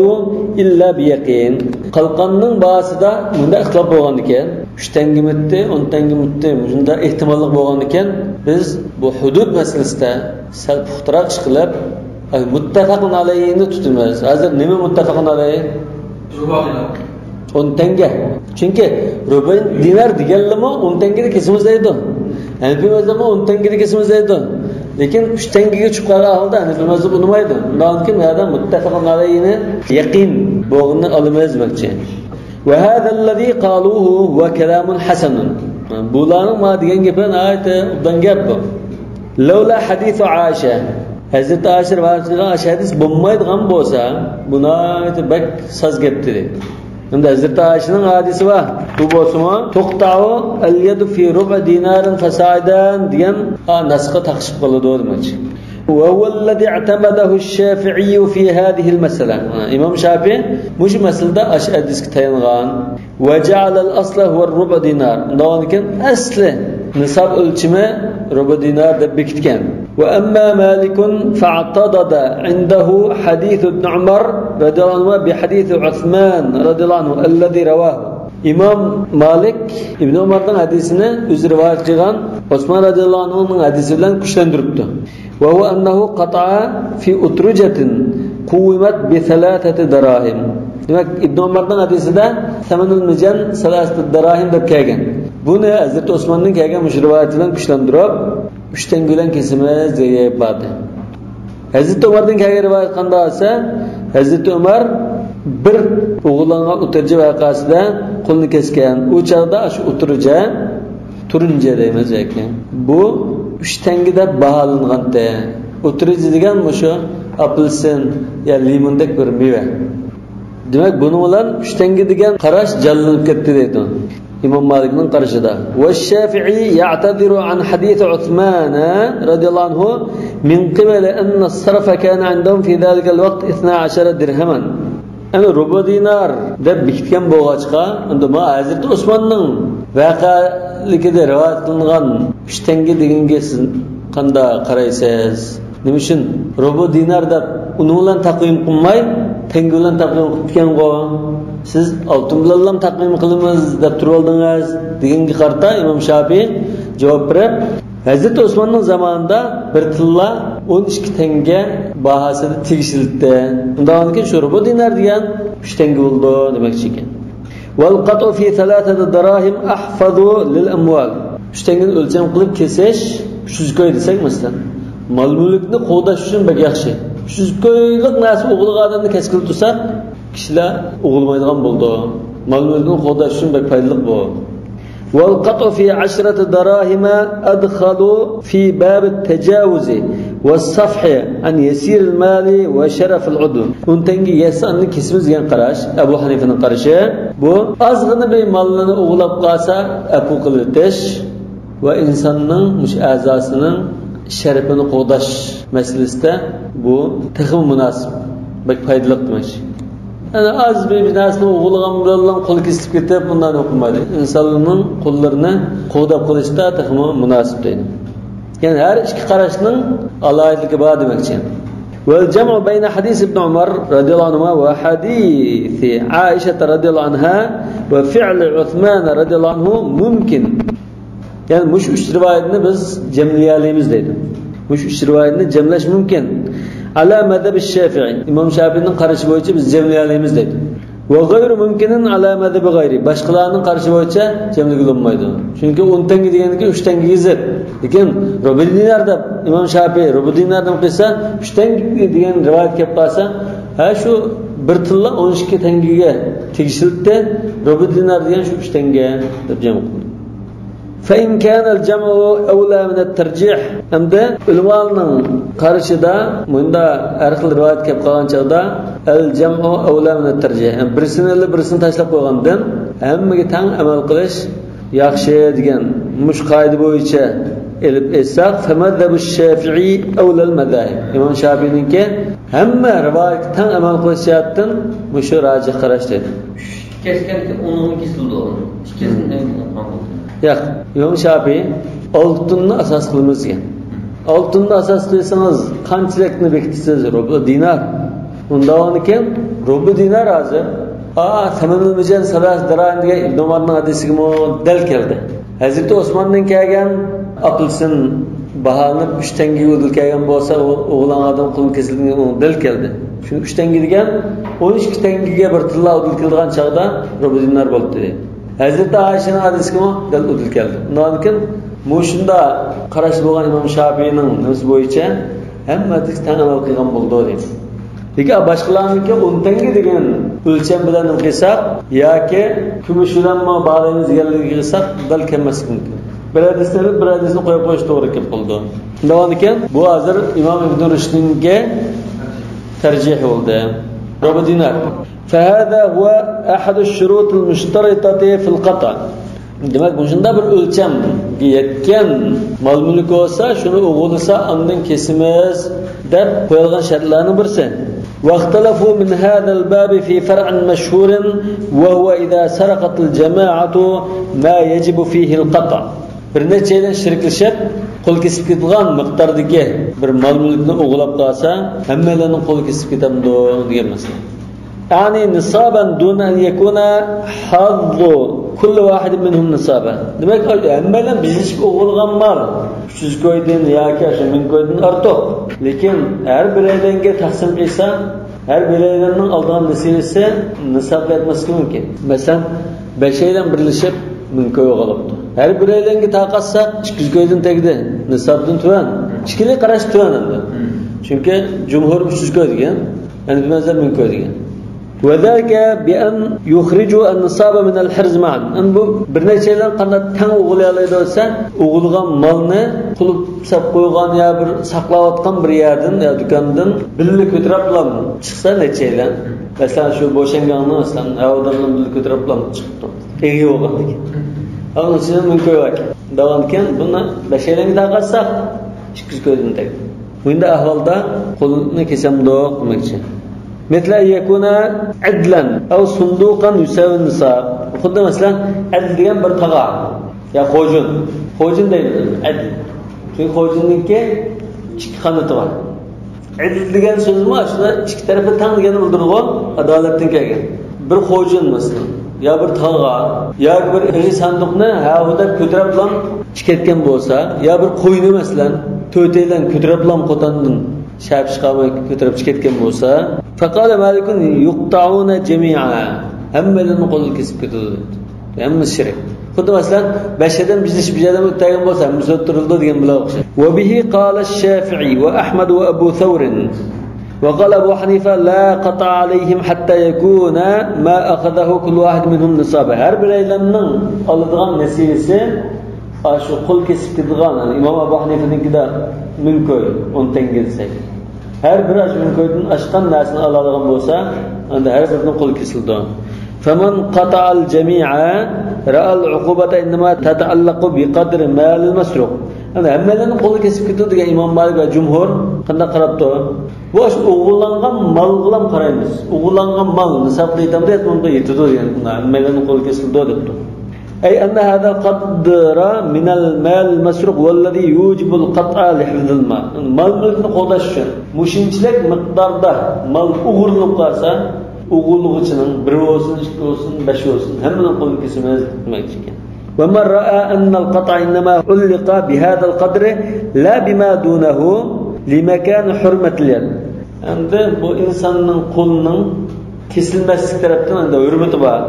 إلا بيقين. قالقاننىڭ باھاسىدا مۇنداق ئىختىلاپ بولغاندىكىن، ئۈچ تەڭگىمىتتى، ئون تەڭگىمىتتى، مۇشۇنداق ئېھتىماللىق بولغاندىكىن، بىز بۇ ھۇدۇد مەسىلىسىدە سەل پۇختىراق ئىش قىلىپ، ئەي، مۇتتەپەقۇن ئەلەيھىنى تۇتىمىز. ھازىر نېمە مۇتتەپەقۇن ئەلەيھ؟ ئون تەڭگە. چۈنكى رۇبۇئى دىنار دېگەنلىمۇ ئون تەڭگىدە كېسىمىز دەيدۇ. ھەنەفىي مەزھەپمۇ ئون تەڭگىدە كېسىمىز دەيدۇ. لېكىن ئۈچ تەڭگىگە چىقىپ قالغان ھالدا ھەنەفىي مەزھەپ ئۇنىمايدۇ. ئۇنداقتىن كېيىن بۇ يەردە مۇتتەپەقۇن ئەلەيھىنى يەقىن بولغىنىنى ئالىمىز دېمەكچى. وهذا الذي قالوه هو كلام حسن. بۇلارنىڭ مانا دېگەن گېپى ناھايىتى ئوبدان گەپ بۇ. لولا حديث عائشة. ھەزرىتى ئائىشە رىۋايەت قىلغان ئاشۇ ھەدىس بولمايدىغان بولسا، بۇ ناھايىتى بەك ساز گەپتى. ئەمدى ھەزرىتى ئائىشىنىڭ ھەدىسى بار. بۇ بولسىمۇ، تقطع اليد في ربع دينار فصاعدا دېگەن، ئا، نەسقە تاقىشىپ قالىدۇ دېمەكچى. وهو الذي اعتمده الشافعي في هذه المسألة. ئىمام شافىئى مۇشۇ مەسىلىدە ئاشۇ ھەدىسكە تايانغان. وجعل الأصل هو الربع دينار. ئۇنداق بولغاندىكىن ئەسلى نىساب ئۆلچىمى رۇبۇ دىنار دەپ بېكىتكەن. وأما مالك فاعتضد عنده حديث ابن عمر رضي الله عنهما بحديث عثمان رضي الله عنه الذي رواه. ئىمام مالىك ئىبن ئۆمەرنىڭ ھەدىسىنى ئۆزى رىۋايەت قىلغان ئوسمان رەزىياللاھۇ ئەنھۇنىڭ ھەدىسى بىلەن كۈچلەندۈرۈپتۇ. وهو أنه قطع في أترجة قومت بثلاثة دراهم. دېمەك، ئىبن ئۆمەرنىڭ ھەدىسىدە ثمن المجن ثلاثة دراهم دەپ كەلگەن. بۇنى ھەزرىتى ئوسماننىڭ كەلگەن مۇشۇ رىۋايىتى بىلەن كۈچلەندۈرۈپ، ئۈچ تەڭگە بىلەن كېسىمىز دەپ باردى. ھەزرىتى ئۆمەردىن كەلگەن رىۋايەت قانداق دېسە، ھەزرىتى ئۆمەر بىر ئوغرىلانغان ئوتۇرجى ۋەقەسىدە قولىنى كەسكەن. ئۇ چاغدا ئاشۇ ئوتۇرجە، تۇرۇنجە دەيمىز ياكى، بۇ ئۈچ تەڭگە دەپ باھالانغانتى. ئوتۇرجە دېگەن مۇشۇ ئاپېلسىن يا لىموندەك بىر مېۋە. دېمەك، بۇنىڭ بىلەن ئۈچ تەڭگە دېگەن قاراش جانلىنىپ كەتتى دەيدۇ. ئىمام مالىكنىڭ قارىشىدا. والشافعي يعتذر عن حديث عثمان رضي الله عنه من قبل أن الصرف كان عندهم في ذلك الوقت اثنا عشر درهما. ئەنە رۇبۇ دىنار دەپ بېكىتكەن بولغاچقا، ئەمدى مانا ھەزرىتى ئوسماننىڭ ۋەقەلىكىدە رىۋايەت قىلىنغان ئۈچ تەڭگە دېگەنگە سىز قانداق قارايسىز؟ نېمە ئۈچۈن رۇبۇ دىنار دەپ ئۇنىڭ بىلەن تەقۋىم قىلماي، تەڭگە بىلەن تەقۋىم قىلىپتىكەنغۇ؟ سىز ئالتۇن بىلەنلا تەقۋىم قىلىمىز دەپ تۇرۇۋالدىڭىز دېگەنگە قارىتا ئىمام شافىئى جاۋاب بېرىپ، ھەزرىتى ئوسماننىڭ زامانىدا بىر تىللا ئون ئىككى تەڭگە باھاسىدا تېگىشلىكتە. ئۇنداقكەن شۇ رۇبۇ دىنار دېگەن ئۈچ تەڭگە بولىدۇ دېمەكچى ئىكەن. والقطع في ثلاثة دراهم أحفظ للأموال. ئۈچ تەڭگىنى ئۆلچەم قىلىپ كېسىش، ئۈچ يۈز كوي دېسەك، مەسىلەن، مال-مۈلۈكنى قوغداش ئۈچۈن بەك ياخشى. ئۈچ يۈز كويلۇق نەرسە ئوغرىلىغان ئادەمنى كەسكىلى تۇرساق، كىشىلەر ئوغرىلىمايدىغان بولىدۇ. مال-مۈلۈكنى قوغداش ئۈچۈن بەك پايدىلىق بۇ. والقطع في عشرة دراهم أدخل في باب التجاوز والصفح عن يسير المال وشرف العضو. ئون تەڭگە يەتسە ئاندىن كېسىمىز دېگەن قاراش، ئەبۇ ھەنىفىنىڭ قارىشى. بۇ ئازغىنا بىر مالنى ئوغرىلاپ قالسا ئەپۇ قىلىۋېتىش ۋە ئىنساننىڭ مۇشۇ ئەزاسىنىڭ شەرىپىنى قوغداش مەسىلىسىدە بۇ تېخىمۇ مۇناسىپ، بەك پايدىلىق دېمەكچى. يەنى ئاز بىر، بىر نەرسىنى ئوغرىلىغان بىلەن قولى كېسىلىپ كېتىپ، بۇنداق قىلمايدۇ. ئىنسانلارنىڭ قوللىرىنى قوغداپ قېلىشتا تېخىمۇ مۇناسىپ دەيدۇ. يەنى ھەر ئىككى قاراشنىڭ ئالاھىدىلىكى بار دېمەكچى. والجمع بين حديث ابن عمر رضي الله عنهما وحديث عائشة رضي الله عنها وفعل عثمان رضي الله عنه ممكن. يەنى مۇشۇ ئۈچ رىۋايەتنى بىز جەملىيەلەيمىز دەيدۇ. مۇشۇ ئۈچ رىۋايەتنى جەملەش مۇمكىن. على مذهب الشافعي. ئىمام شافىئىنىڭ قارىشى بويىچە بىز جەملىيەلەيمىز دەيدۇ. وغير ممكن على مذهب غيره. باشقىلارنىڭ قارىشى بويىچە جەملىگىلى بولمايدۇ. چۈنكى ئون تەڭگە دېگەنكى ئۈچ تەڭگىگە زىت. لېكىن رۇبۇ دىنار دەپ ئىمام شافىئى رۇبۇ دىنار دەپ قىلسا، ئۈچ تەڭگە دېگەن رىۋايەت كەپ قالسا، ھە، شۇ بىر تىللا ئون ئىككى تەڭگىگە تېگىشلىكتە، رۇبۇ دىنار دېگەن شۇ ئۈچ تەڭگە دەپ جەم قىلدى. فإن كان الجمع أولى من الترجيح. ئەمدى ئۆلىمالارنىڭ قارىشىدا مۇنداق ھەر خىل رىۋايەت كەپ قالغان چاغدا الجمع أولى من الترجيح. يەنى بىرسىنى ئېلىپ، بىرسىنى تاشلاپ قويغاندىن ھەممىگە تەڭ ئەمەل قىلىش ياخشى دېگەن مۇشۇ قائىدە بويىچە ئېلىپ ئېيتساق، فمذهب الشافعي أولى المذاهب. ئىمام شافىئىنىڭكى ھەممە رىۋايەتكە تەڭ ئەمەل قىلىش جەھەتتىن مۇشۇ راجىھ قاراش دېدى. كەسكەنكى ئۇنىڭ كېسىلىدۇ. ئىككىسىنى ياق، ئىمام شافىئى ئالتۇننى ئاساس قىلىمىز دېگەن. ئالتۇننى ئاساس قىلسىڭىز قانچىلىكنى بېكىتىسىز؟ رۇبۇ دىنار. ئۇنداق بولغاندىكىن رۇبۇ دىنار ھازىر. ئا، ثمن المجن ثلاثة دراهم دېگەن ئىبن ئۆمەرنىڭ ھەدىسىگىمۇ دەل كەلدى. ھەزرىتى ئوسماندىن كەلگەن ئاپېلسىن باھالىنىپ ئۈچ تەڭگىگە ئۇدۇل كەلگەن بولسا، ئۇ ئوغۇللانغان ئادەم قولى كېسىلىدىغان دەل كەلدى. چۈنكى ئۈچ تەڭگە دېگەن ئون ئىككى تەڭگىگە بىر تىللا ئۇدۇل كېلىدىغان چاغدا رۇبۇ دىنار بولۇپتۇ دېدى. ھەزرىتى ئائىشەنىڭ ھەدىسىگىمۇ دەل ئۇدۇل كەلدى. ئۇنداقتىن مۇشۇنداق قاراش بولغان ئىمام شافىئىنىڭ نېمىسى بويىچە ھەممە ھەدىسكە تەڭ ئەمەل قىلغان بولىدۇ دەيدۇ. لېكىن باشقىلارنىڭكى ئون تەڭگە دېگەن ئۆلچەم بىلەن قىلساق ياكى كۈمۈش بىلەنمۇ باغلايمىز دېگەنلىكىگە قىلساق دەل كەلمەسلىكى مۇمكىن. بىر ھەدىسنى ئېلىپ بىر ھەدىسنى قويۇپ قويۇش توغرا كېلىپ قالىدۇ. شۇنداق بولغاندىكىن بۇ ھازىر ئىمام ئىبن رۇشدنىڭكى تەرجىھى بولدى. رۇبۇ دىنار. فهذا هو أحد الشروط المشترطة في القطع. دېمەك، مۇشۇنداق بىر ئۆلچەمگە يەتكەن مال-مۈلۈك بولسا، شۇنى ئوغۇرلىسا، ئاندىن كېسىمىز دەپ قويۇلغان شەرتلەرنىڭ بىرسى. واختلفوا من هذا الباب في فرع مشهور، وهو إذا سرقت الجماعة ما يجب فيه القطع. بىر نەچچەيلەن شىركلىشىپ، قول كېسىپ كېتىدىغان مىقداردىكى بىر مال-مۈلۈكنى ئوغرىلاپ قالسا، ھەممەيلەننىڭ قولى كېسىپ كېتەمدۇ دېگەن مەسىلە. يەنى نىسابەن دۇنە ئەن يەكۇنە ھەززۇ كۇللى ۋاھىدىن مىنھۇم نىسابەن. دېمەك، ھەممەيلەن بىرلىشىپ ئوغرىلىغان مال ئۈچ يۈز كويدىن ياكى شۇ مىڭ كويدىن ئارتۇق. لېكىن ھەر بىرەيلەنگە تەقسىم قىلسا، ھەر بىرەيلەننىڭ ئالىدىغان نېسىۋىسى نىسابقا يەتمەسلىكى مۇمكىن. مەسىلەن، بەشەيلەن بىرلىشىپ مىڭ كوي ئوغرىلاپتۇ. ھەر بىرەيلەنگە تاقاتساق، ئىككى يۈز كويدىن تەگدى. نىسابتىن تۆۋەن. ئىككىلى قاراش تۆۋەن ئەمدى. چۈنكى جۇمھۇر ئۈچ يۈز كوي دېگەن. ھەنەفىي مەزھەپ مىڭ كوي دېگەن. وذلك بأن يخرجوا النصاب من الحرز معا. ئەمدى بۇ بىر نەچچەيلەن قانداق تەڭ ئوغرىلىيالايدۇ دېسە، ئوغرىلىغان مالنى قۇلۇپ ساپ قويغان يا بىر ساقلاۋاتقان بىر يەردىن يا دۇكاندىن بىللە كۆتۈرۈپلا چىقسا نەچچەيلەن. مەسىلەن، شۇ بوشەنگاڭنى، مەسىلەن، ھەۋدارنىڭ بىللە كۆتۈرۈپلا چىقىپتۇ. ئېغىر بولغاندىكىن. ئۇنىڭ ئىچىدىن مىڭ كوي بار. دەۋانكەن بۇنى بەشەيلەنگە تاقاتساق، ئىككى يۈز كويدىن تەگدى. بۇنداق ئەھۋالدا قولنى كېسەمدۇق دېمەكچى. مىسلى يەكۇنە ئەدلەن ئەۋ سۇندۇقەن يۇسەۋى نىساب. خۇددى مەسىلەن، ئەدل دېگەن بىر تاغا يا خوجۇن. خوجۇن دەيمىز ئەدل. چۈنكى خوجۇننىڭكى ئىككى قانىتى بار. ئەدل دېگەن سۆزمۇ ئاشۇنداق ئىككى تەرىپى تەڭ دېگەننى بىلدۈرىدىغۇ، ئادالەتتىن كەلگەن. بىر خوجۇن مەسىلەن، يا بىر تاغا، ياكى بىر ئېغىر ساندۇقنى ھەۋدەپ كۆتۈرۈپلا چىقىپ كەتكەن بولسا، يا بىر قوينى مەسىلەن، تۆتەيلەن كۆتۈرۈپلا قوتاندىن شەپ چىقارماي كۆتۈرۈپ چىقىپ كەتكەن بولسا، فقال مالك يقطعون جميعا. ھەممىلىرىنى قولى كېسىپ كېتىدۇ دەپتۇ. ھەممىسى شېرىك. خۇددى مەسىلەن، بەش ئادەم بىزلىشىپ بىر ئادەم ئۆتەلگەن بولسا، ھەممىسى ئۆلتۈرۈلىدۇ دېگەن بىلەن ئوخشاش. وبه قال الشافعي وأحمد وأبو ثور. وقال أبو حنيفة لا قطع عليهم حتى يكون ما أخذه كل واحد منهم نصابا. ھەر بىرەيلەننىڭ ئالىدىغان نېسىۋىسى، ئاشۇ قول كېسىپ كېتىدىغان، يەنى ئىمام ئەبۇ ھەنىفىنىڭكىدە مىڭ كوي، ئون تەڭگە دېسەك. ھەر بىر ئاشۇ مىڭ كويدىن ئاشقان نەرسىنى ئالالايدىغان بولسا، ئەمدى ھەر بىرىنىڭ قولى كېسىلىدۇ. فمن قطع الجميع رأى العقوبة إنما تتعلق بقدر مال المسروق. ئەمدى ھەممىلەرنىڭ قولى كېسىپ كېتىدۇ دېگەن ئىمام مالىك ۋە جۇمھۇر قانداق قاراپتۇ؟ بۇ ئاشۇ ئوغرىلانغان مالغىلا قارايمىز. ئوغرىلانغان مال نىسابقا يېتەمدۇ، يەتمەيدۇ دېگەن، ھەممىلەرنىڭ قولى كېسىلىدۇ دەپتۇ. أي أن هذا القدر من المال المسروق هو الذي يوجب القطع لحفظ المال. مال مۈلۈكنى قوغداش ئۈچۈن مۇشۇنچىلىك مىقداردا مال ئوغرىلىنىپ قالسا، ئوغرىلىغۇچىنىڭ بىر بولسۇن، ئىككى بولسۇن، بەش بولسۇن، ھەممىنىڭ قولىنى كېسىمىز دېمەكچى ئىكەن. ومن رأى أن القطع إنما علق بهذا القدر لا بما دونه لمكان حرمة اليد. ئەمدى بۇ ئىنساننىڭ قولىنىڭ كېسىلمەسلىك تەرەپتىن ئەمدى ھۆرمىتى بار.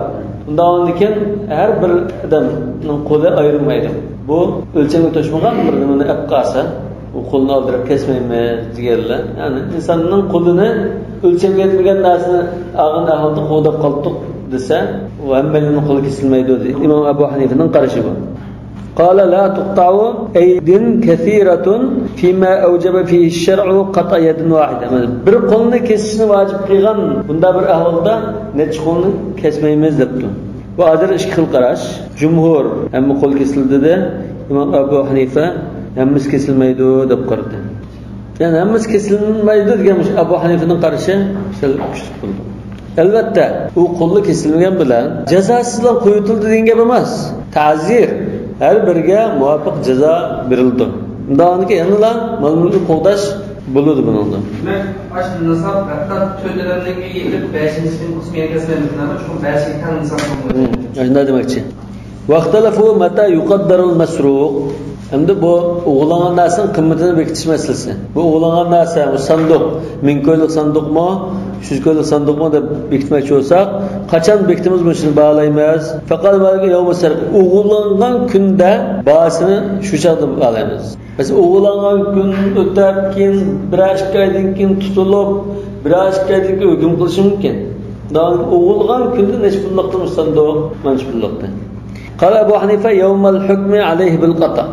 ئۇنداق بولغاندىكىن ھەر بىر ئادەمنىڭ قولى ئايرىلمايدۇ. بۇ ئۆلچەمگە توشمىغان بىر نېمىنى ئەپ قالسا، ئۇ قولىنى ئالدۇرۇپ كەسمەيمىز دېگەنلەر. يەنى ئىنساننىڭ قولىنى ئۆلچەمگە يەتمىگەن نەرسىنى ئالغان ئەھۋالدا قوغداپ قالدۇق دېسە، ئۇ ھەممەيلەننىڭ قولى كېسىلمەيدۇ دەيدۇ. ئىمام ئەبۇ ھەنىفىنىڭ قارىشى بۇ. قال لا تقطع أيد كثيرة فيما أوجب فيه الشرع قطع يد واحدة. بىر قولنى كېسىشنى ۋاجىپ قىلغان بۇنداق بىر ئەھۋالدا نەچچە قولنى كەسمەيمىز دەپتۇ. بۇ ھازىر ئىككى خىل قاراش. جۇمھۇر ھەممە قول كېسىلدى دېدى. ئىمام ئەبۇ ھەنىفە ھەممىسى كېسىلمەيدۇ دەپ قارىدى. يەنى ھەممىسى كېسىلمەيدۇ دېگەن مۇشۇ ئەبۇ ھەنىفىنىڭ قارىشى سەل كۈچلۈك بولدى. ئەلۋەتتە، ئۇ قولى كېسىلمىگەن بىلەن جازاسىزلا قويۇۋېتىلدى دېگەن گەپ ئەمەس. تەزىر، ھەر بىرىگە مۇۋاپىق جازا بېرىلىدۇ. ئۇنداقتىكى يەنىلا مال-مۈلكنى قوغداش بولىدۇ بۇنىڭدا. دېمەك، ئاشۇ نىساب ھەتتا تۆت ئادەمدىكى يىغىپ بەشىنچىسىنىڭ قىسمى يەنە كەسمەيدۇ، شۇ بەشىگە تەڭ نىساب بولىدۇ. مم، ئاشۇنداق دېمەكچى. واختلفوا متى يقدر المسروق. ئەمدى بۇ ئوغرىلانغان نەرسىنىڭ قىممىتىنى بېكىتىش مەسىلىسى. بۇ ئوغرىلانغان نەرسە، بۇ ساندۇق، مىڭ كويلۇق ساندۇقمۇ، ئۈچ يۈز كويلۇق ساندۇقمۇ دەپ بېكىتمەكچى بولساق، قاچان بېكىتىمىز، مۇشۇنى باھالايمىز؟ فقال مالك يوم السرقة. ئوغرىلانغان كۈندە باھاسىنى شۇ چاغدا باھالايمىز. مەسىلەن، ئوغرىلانغان كۈن ئۆتەپ، كېيىن بىرەر ئىككى ئايدىن كېيىن تۇتۇلۇپ، بىرەر ئىككى ئايدىن كېيىن ھۆكۈم قىلىشى مۇمكىن. ئوغرىلىغان كۈندە نەچچە پۇللۇقتۇر مۇشۇ ساندۇق؟ مانچە پۇللۇقتۇر. قال أبو حنيفة يوم الحكم عليه بالقطع.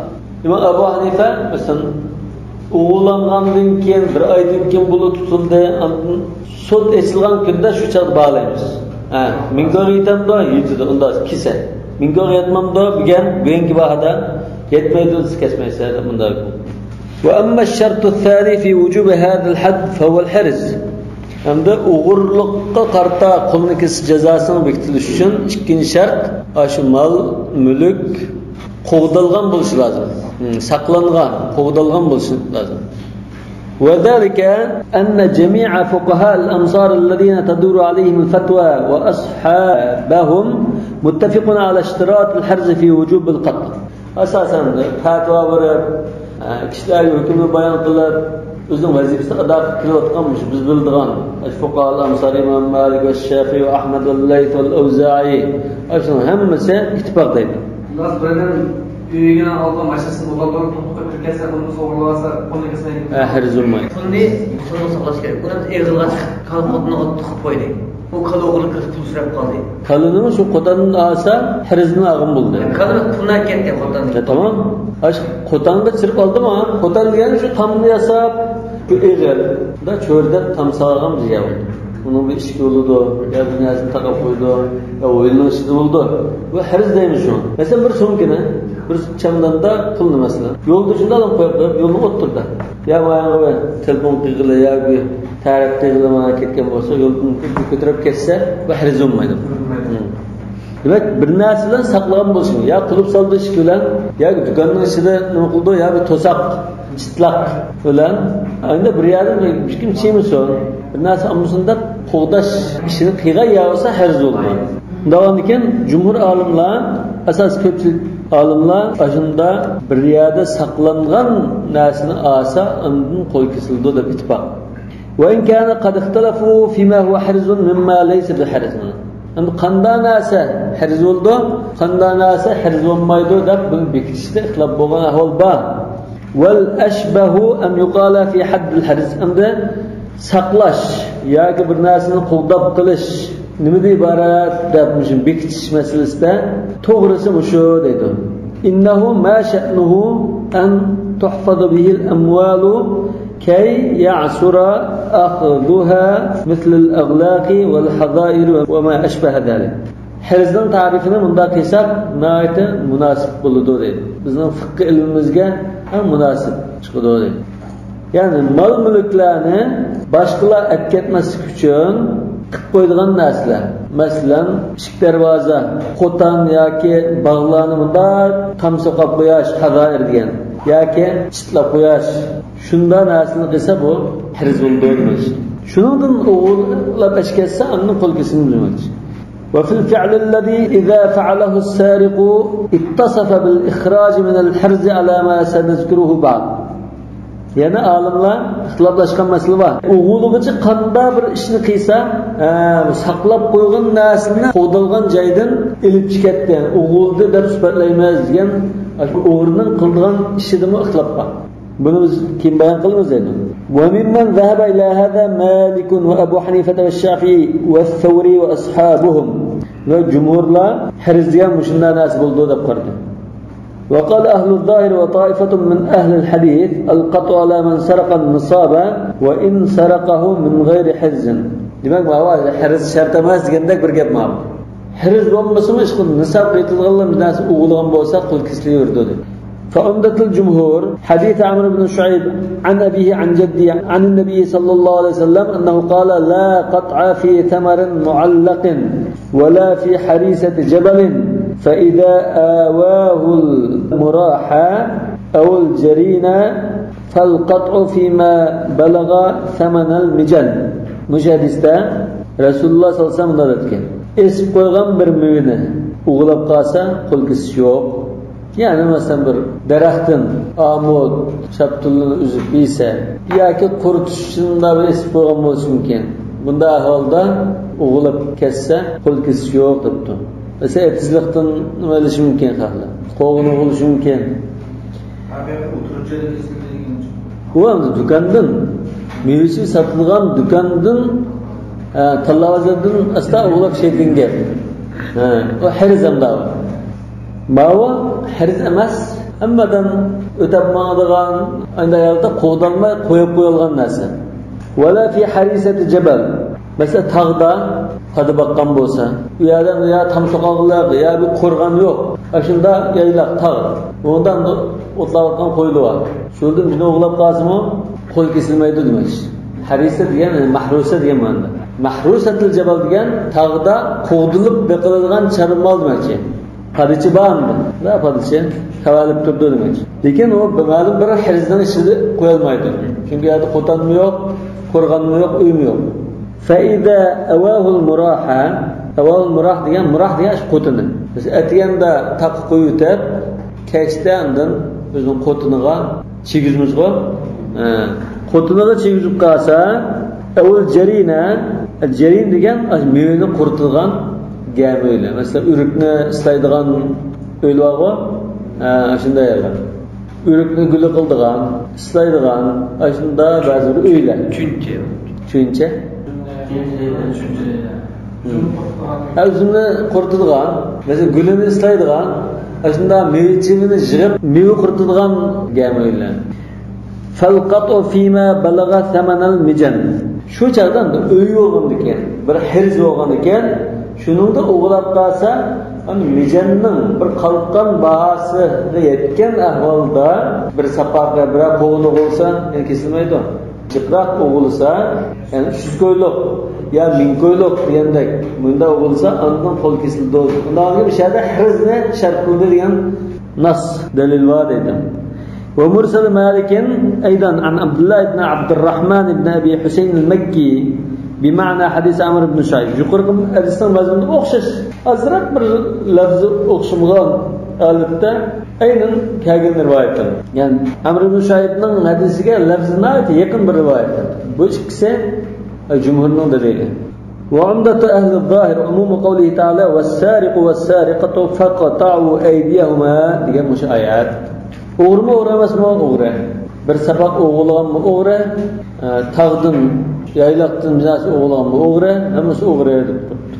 ئىمام ئەبۇ ھەنىفە، مەسىلەن، ئوغرىلانغاندىن كېيىن، بىر ئايدىن كېيىن بۇلار تۇتۇلدى، ئاندىن سوت ئېچىلغان كۈندە شۇ چاغدا باھالايمىز. ھە، مىڭ كويغا يېتەمدۇ؟ يېتىدۇ، ئۇندا كېسە. مىڭ كويغا يەتمەمدۇ؟ بۈگۈن، بۈگۈنكى باھادا يەتمەيدۇ دېسە، كەسمەيسەن دەپ مۇنداق. وأما الشرط الثاني في وجوب هذا الحد فهو الحرز. ھەمدە ئوغرىلىققا قارىتا قولنى كېسىش جازاسىنىڭ بېكىتىلىشى ئۈچۈن ئىككىنچى شەرت، ئاشۇ مال، مۈلۈك قوغدالغان بولۇشى لازىم. ھىم، ساقلانغان، قوغدالغان بولۇشى لازىم. وذلك أن جميع فقهاء الأمصار الذين تدور عليهم الفتوى وأصحابهم متفقون على اشتراط الحرز في وجوب القطع. ئاساسەن پەتىۋا بېرىپ، ئە، كىشىلەرگە ھۆكۈمنى بايان قىلىپ، ئۆزىنىڭ ۋەزىپىسىنى ئادا قىلىپ كېلىۋاتقان مۇشۇ بىز بىلىدىغان ئاشۇ فۇقاھائۇل ئەمسار، ئىمام مالىك ۋە شافىئى ۋە ئەھمەد ۋە لەيس ۋەل ئەۋزائى، ئاشۇنىڭ ھەممىسى ئىتتىپاق دەيدۇ. ئىلاج بىرىنىڭ ئۆيىگە ئالغان ماشىنىسىنى بولغان توغرا توختاپ كىرىپ كەتسە، ئۇنى سوغۇرلىۋالسا، قولنى كېسىمەيدۇ. ئە، ھەرز بولمايدۇ. پۇلنى، پۇلنى ساقلاش كېرەك. ئۇنى ئېغىرغا چىقىپ، كالا قوتىنىغا تىقىپ قويدى. ئۇ كالا ئوغرىلىق كىرىپ پۇل سوراپ قالدى. كالىنىمۇ شۇ قوتاندىن ئالسا، ھەرزدىن ئالغان بولدى. كالىنىڭ پۇلىنى كەتتى قوتاندىن. يا، تامام. ئاش قوتانغا چىرىپ ئالدىمۇ؟ قوتان دېگەن شۇ تامنى ياساپ، شۇ ئېغىر. دا چۆرىدەپ تام سالغان بىر يەر بولدى. ئۇنىڭ بىر ئىشىكى بولىدۇ، يا بىر نەرسىنى تاقاپ قويىدۇ، يا ھويلىنىڭ ئىچىدە بولىدۇ. بۇ ھەرز دەيمىز شۇ. مەسىلەن، بىر سومكىنى، بىر چامداندا پۇلنى مەسىلەن. يولدا شۇنداق قويۇپ قويۇپ، يولنىڭ ئوتتۇرىدا. يا ماياڭغا بىر تېلېفون قىلغىلى، يا بىر تەرەت قىلغىلى مانا كەتكەن بولسا، يولدىن كۆتۈرۈپ كەتسە، بۇ ھەرز بولمايدۇ. بولمايدۇ. مم. دېمەك، بىر نەرسە بىلەن ساقلىغان بولۇشى، يا قۇلۇپ سالدى ئىشىك بىلەن، يا دۇكاننىڭ ئىچىدە نېمە قىلىدۇ، يا بىر توساق، چىتلاق بىلەن. ئەمدى بىر يەردىن بىر كىم چىيمىسۇن، بىر نەرسە ئالمىسۇن دەپ قوغداش ئىشىنى قىلغان يا بولسا ھەرز بولىدۇ. داۋامدىن كېيىن جۇمھۇر ئالىملار، ئاساس كۆپچىلىك ئالىملار ئاشۇندا بىر يەردە ساقلانغان نەرسىنى ئالسا، ئاندىن قول كېسىلىدۇ دەپ ئىتتىپاق. وإن كان قد اختلفوا فيما هو حرز مما ليس بحرز. ئەمدى قانداق نەرسە ھەرز بولىدۇ، قانداق نەرسە ھەرز بولمايدۇ دەپ بۇنى بېكىتىشتە ئىختىلاپ بولغان ئەھۋال بار. والأشبه أن يقال في حد الحرز. ئەمدى ساقلاش ياكى بىر نەرسىنى قوغداپ قېلىش نېمىدىن ئىبارەت دەپ مۇشۇ بېكىتىش مەسىلىسىدە توغرىسى مۇشۇ دەيدۇ. إنه ما شأنه أن تحفظ به الأموال كي يعسر أخذها مثل الأغلاق والحظائر وما أشبه ذلك. ھەرزنىڭ تەرىپىنى مۇنداق قىلساق ناھايىتى مۇناسىپ بولىدۇ دەيدۇ. بىزنىڭ فىقھى ئىلمىمىزگە ھەم مۇناسىپ چىقىدۇ دەيدۇ. يەنى مال-مۈلۈكلەرنى باشقىلار ئەپ كەتمەسلىك ئۈچۈن قىلىپ قويىدىغان نەرسىلەر. مەسىلەن، ئىشىك دەرۋازا، قوتان ياكى باغلارنى مۇنداق تام سوقاپ قوياش، ھازائىر دېگەن. ياكى چىتلاپ قوياش. شۇنداق نەرسىنى قىلسا بۇ ھەرز بولىدۇ دېمەكچى. شۇنىڭدىن ئوغرىلاپ ئەچ كەتسە ئاندىن قول كېسىلىدۇ دېمەكچى. وفي الفعل الذي إذا فعله السارق اتصف بالإخراج من الحرز على ما سنذكره بعد. يەنە ئالىملار ئىختىلاپلاشقان مەسىلە بار. ئوغرىلىغۇچى قانداق بىر ئىشنى قىلسا، ھە، ساقلاپ قويغان نەرسىنى قوغدالغان جايدىن ئېلىپ چىقاتتى، يەنى ئوغرىلىدى دەپ سۈپەتلەيمىز دېگەن، شۇ ئوغرىنىڭ قىلىدىغان ئىشىدىمۇ ئىختىلاپ بار. بۇنى بىز كېيىن بايان قىلىمىز ئەمدى. وممن ذهب إلى هذا مالك وأبو حنيفة والشافعي والثوري وأصحابهم. ۋە جۇمھۇرلار ھەرز دېگەن مۇشۇنداق نەرسە بولىدۇ دەپ قارىدى. وقال أهل الظاهر وطائفة من أهل الحديث القطع على من سرق النصاب وإن سرقه من غير حرز. دېمەك، ماۋۇ ھەرز شەرت ئەمەس دېگەندەك بىر گەپ ماۋۇ. ھەرز بولمىسىمۇ، ئىشقىلىپ نىساب قېتىلغانلا بىر نەرسە ئوغرىلىغان بولسا، قول كېسىلىۋېرىدۇ دەيدۇ. فعمدة الجمهور حديث عمرو بن شعيب عن أبيه عن جده عن النبي صلى الله عليه وسلم أنه قال: لا قطع في ثمر معلق ولا في حريسة جبل، فإذا آواه المراح أو الجرين فالقطع فيما بلغ ثمن المجن. مۇشۇ ھەدىستە رەسۇلۇللاھ سەللەللاھۇ ئەلەيھى ۋەسەللەم مۇنداق دەپتىكەن: ئېسىپ قويغان بىر مېۋىنى ئوغلاپ قالسا، قول كېسىش يوق. يەنى مەسىلەن، بىر دەرەختىن ئامۇت، شاپتۇلنى ئۈزۈپ يېسە ياكى قۇرۇتۇش ئۈچۈن مۇنداق بىر ئېسىپ قويغان بولۇشى مۇمكىن. بۇنداق ئەھۋالدا ئوغلاپ كەتسە، قول كېسىش يوق دەپتۇ. مەسىلەن، ئېتىزلىقتىن نېمە ئېلىشى مۇمكىن خەقلەر. قوغۇنى بولۇشى مۇمكىن. ئۇ ئەمدى دۇكاندىن، مېۋىسى ساتىدىغان دۇكاندىن، ھە، تاللا بازاردىن ئاستا ئوغلاپ شەيتىنگە. ھە، ئۇ ھەرز ئەمدى. ماۋۇ ھەرز ئەمەس، ھەممە ئادەم ئۆتەپ ماڭىدىغان، ئانداق يەردە قوغدالماي قويۇپ قويۇلغان نەرسە. ولا في حريسة جبل. مەسىلەن، تاغدا پادا باققان بولسا، ئۇ يەردە يا تام سوقاقلىق، يا بىر قورغان يوق. ئاشۇنداق يايلاق، تاغ. ئۇندا ئوتلاۋاتقان قويلار بار. شۇندىن بىرنى ئوغلاپ قالسىمۇ، قول كېسىلمەيدۇ دېمەكچى. ھەرىسە دېگەن، مەھرۇسە دېگەن مەنىدە. مەھرۇسەتىل جەبەل دېگەن تاغدا قوغدىلىپ بېقىلىدىغان چارۋا مال دېمەكچى. پادىچى بارمۇ؟ لا، پادىچى كاۋالىپ تۇرىدۇ دېمەكچى. لېكىن ئۇ مەلۇم بىر ھەرزنىڭ ئىچىدە قويالمايدۇ. چۈنكى ئۇ يەردە قوتانمۇ يوق، قورغانمۇ يوق، ئۆيمۇ يوق. فإذا آواه المراح، آواه المراح دېگەن، مۇراھ دېگەن شۇ قوتىنى. بىز ئەتىگەندە تاغقا قويۇۋېتىپ، كەچتە ئاندىن ئۆزىنىڭ قوتىنىغا چىگىزمىزغۇ. ھە. قوتىنىغا چىگىزىپ قالسا، ئەۋل جەرىنە، جەرىن دېگەن مېۋىنى قۇرۇتىدىغان گەمە ئۆيلەر. مەسىلەن، ئۆرۈكنى ئىسلايدىغان ئۆيلەر بارغۇ. ھە، شۇنداق يەرلەر. ئۆرۈكنى گۈلە قىلىدىغان، ئىسلايدىغان، ئاشۇنداق بەزى بىر ئۆيلەر. چۈنچە. چۈنچە. ھە، ئۈزۈمنى قۇرۇتىدىغان، مەسىلەن، گۈلىنى ئىسلايدىغان، ئاشۇنداق مېۋە-چېۋىنى يىغىپ، مېۋە قۇرۇتىدىغان گەمە ئۆيلەر. فالقطع فيما بلغ ثمن المجن. شۇ چاغدا ئۆي بولغاندىكىن، بىر ھەرز بولغاندىكىن، شۇنىڭدا ئوغلاپ قالسا، ئەنە مىجەننىڭ بىر قالقان باھاسىغا يەتكەن ئەھۋالدا بىر ساپاق ۋە بىرەر قوغۇنى بولسا، يەنە كېسىلمەيدۇ. جىقراق ئوغلىسا، يەنى ئۈچ يۈز كويلۇق يا مىڭ كويلۇق دېگەندەك، مۇنداق ئوغلىسا، ئاندىن قول كېسىلىدۇ. ئۇنداق بولغان مۇشۇ يەردە ھەرزنى شەرت قىلدى دېگەن ناس، دەلىل بار دەيدۇ. ومرسل مالك أيضا عن عبد الله بن عبد الرحمن بن أبي حسين المكي بمعنى حديث عمرو بن شعيب. يۇقىرىقى ھەدىسنىڭ مەزمۇنىغا ئوخشاش، ئازراق بىر لەفزى ئوخشىمىغان ھالەتتە ئەينەن كەلگەن رىۋايەتتىن. يەنى ئەمر ئىبن شۇئەيبنىڭ ھەدىسىگە لەفزى ناھايىتى يېقىن بىر رىۋايەت. بۇ ئىككىسى، ئە، جۇمھۇرنىڭ دەلىلى. وعمدة أهل الظاهر عموم قوله تعالى: والسارق والسارقة فاقطعوا أيديهما دېگەن مۇشۇ ئايەت. ئوغرىمۇ ئوغرى ئەمەسمۇ؟ ئوغرى. بىر ساپاق ئوغرىلىغانمۇ ئوغرى، ئە، تاغدىن، يايلاقتىن بىر نەرسە ئوغرىلىغانمۇ ئوغرى، ھەممىسى ئوغرى دەپ تۇرۇپتۇ.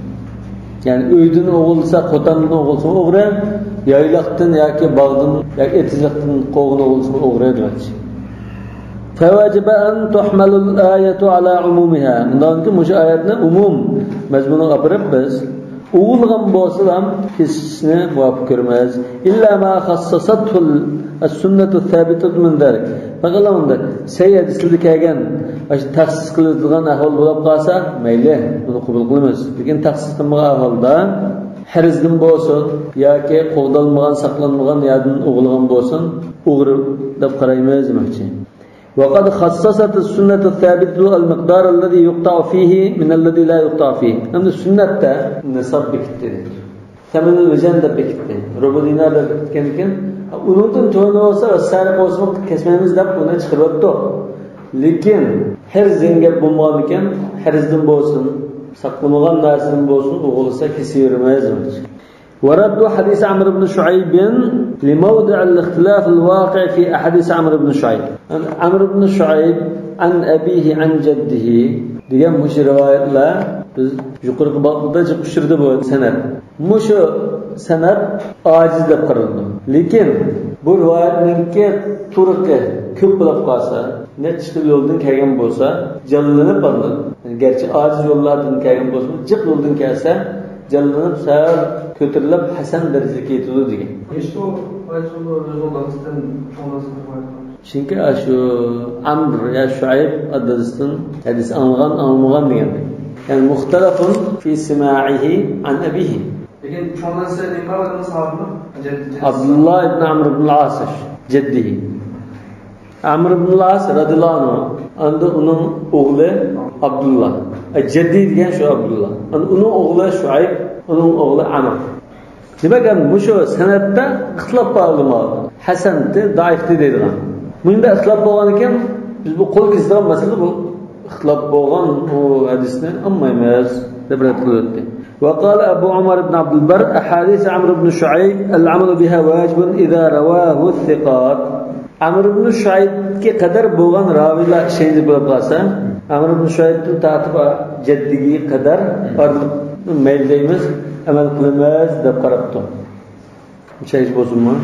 يەنى ئۆيدىن ئوغرىلىسا، قوتاندىن ئوغرىلىسا ئوغرى، يايلاقتىن ياكى باغدىن ياكى ئېتىزلىقتىن قوغۇن ئوغرىلىسا ئوغرى دېمەكچى. فوجب أن تحمل الآية على عمومها. ئۇنداق كېيىن مۇشۇ ئايەتنى ئومۇم مەزمۇنىغا ئاپىرىپ بىز ئوغرىلىغان بولسىلا كېسىشنى مۇۋاپىق كۆرىمىز. إلا ما خصصته السنة الثابتة من ذلك. پەقەت ئۇنداق سەھىھ ھەدىسلەردە كەلگەن، ئاشۇ تەخسىس قىلىنغان ئەھۋال بولۇپ قالسا، مەيلى، بۇنى قوبۇل قىلىمىز. لېكىن تەخسىس قىلمىغان ئەھۋالدا، ھەرزدىن بولسۇن ياكى قوغدالمىغان، ساقلانمىغان يەردىن ئوغرىلىغان بولسۇن، ئوغرى دەپ قارايمىز دېمەكچى. وقد خصصت السنة الثابتة المقدار الذي يقطع فيه من الذي لا يقطع فيه. ئەمدى سۈننەتتە نىساب بېكىتتى. سەمەنۇل مىجەن دەپ بېكىتتى. رۇبۇ دىنار دەپ بېكىتكەندىكىن، ئۇنىڭدىن تۆۋەن بولسا، سەرىق بولسىمۇ كەسمەيمىز دەپ ئۇنى چىقىرىۋەتتۇق. لېكىن ھەرزدىن گەپ بولمىغاندىكىن، ھەرزدىن بولسۇن، ساقلىمىغان نەرسىدىن بولسۇن، ئوغرىلىسا كېسىۋېرىمىز. ورد حديث عمرو بن شعيب لموضع الاختلاف الواقع في أحاديث عمرو بن شعيب. ئەمر ئىبن شۇئەيب، عن أبيه عن جده دېگەن مۇشۇ رىۋايەتلەر بىز يۇقىرىقى بابلاردا جىق ئۇچرىدى بۇ سەنەد. مۇشۇ سەنەد ئاجىز دەپ قارىلىدۇ. لېكىن بۇ رىۋايەتنىڭكى تۇرقى كۆپ بولۇپ قالسا، نەچچە خىل يولدىن كەلگەن بولسا، جانلىنىپ ئاندىن، يەنى گەرچە ئاجىز يوللاردىن كەلگەن بولسىمۇ، جىق يولدىن كەلسە، جانلىنىپ سەل كۆتۈرۈلۈپ ھەسەن دەرىجىگە يېتىدۇ دېگەن. ھېچ بۇ چۈنكى شۇ ئەمر يا شۇئەيب دادىسىدىن ھەدىس ئاڭلىغان، ئاڭلىمىغان دېگەندەك. يەنى مۇختەلەفۇن فى سىماعىھى ئەن ئەبىھى. لېكىن چوڭ دادىسى نېمە بار دېدىڭىز؟ ئابدۇللا ئىبن ئەمر ئىبن ئاس جەددىھى. ئەمر ئىبن ئاس رەزىياللاھۇ ئەنھۇ، ئاندىن ئۇنىڭ ئوغلى ئابدۇللا. ئە، جەددى دېگەن شۇ ئابدۇللا. ئاندىن ئۇنىڭ ئوغلى شۇئەيب، ئۇنىڭ ئوغلى ئەمر. دېمەك، ئەمدى مۇشۇ سەنەدتە ئىختىلاپ بار ئۆلىمالاردا. ھەسەنتى، زەئىفتى دەيدىغان. مۇندا ئىختىلاپ بولغاندىكىن، بىز بۇ قول كېسىدىغان مەسىلە بۇ. ئىختىلاپ بولغان بۇ ھەدىسنى ئالمايمىز، دەپ رەت قىلىۋەتتى. وقال أبو عمر بن عبد البر: أحاديث عمرو بن شعيب العمل بها واجب إذا رواه الثقات. ئەمر ئىبن شۇئەيبكە قەدەر بولغان راۋىلار ئىشەنچلىك بولۇپ قالسا، ئەمر ئىبن شۇئەيبتىن تارتىپ جەددىگە قەدەر بارلىق مەيلى دەيمىز، ئەمەل قىلىمىز دەپ قاراپتۇ. چەكلىك بولسۇنمۇ؟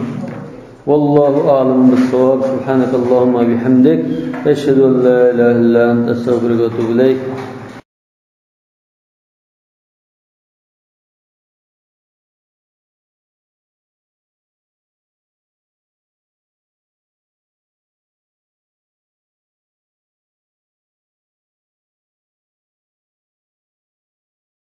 والله أعلم بالصواب. سبحانك اللهم وبحمدك، أشهد أن لا إله إلا أنت، أستغفرك وأتوب إليك.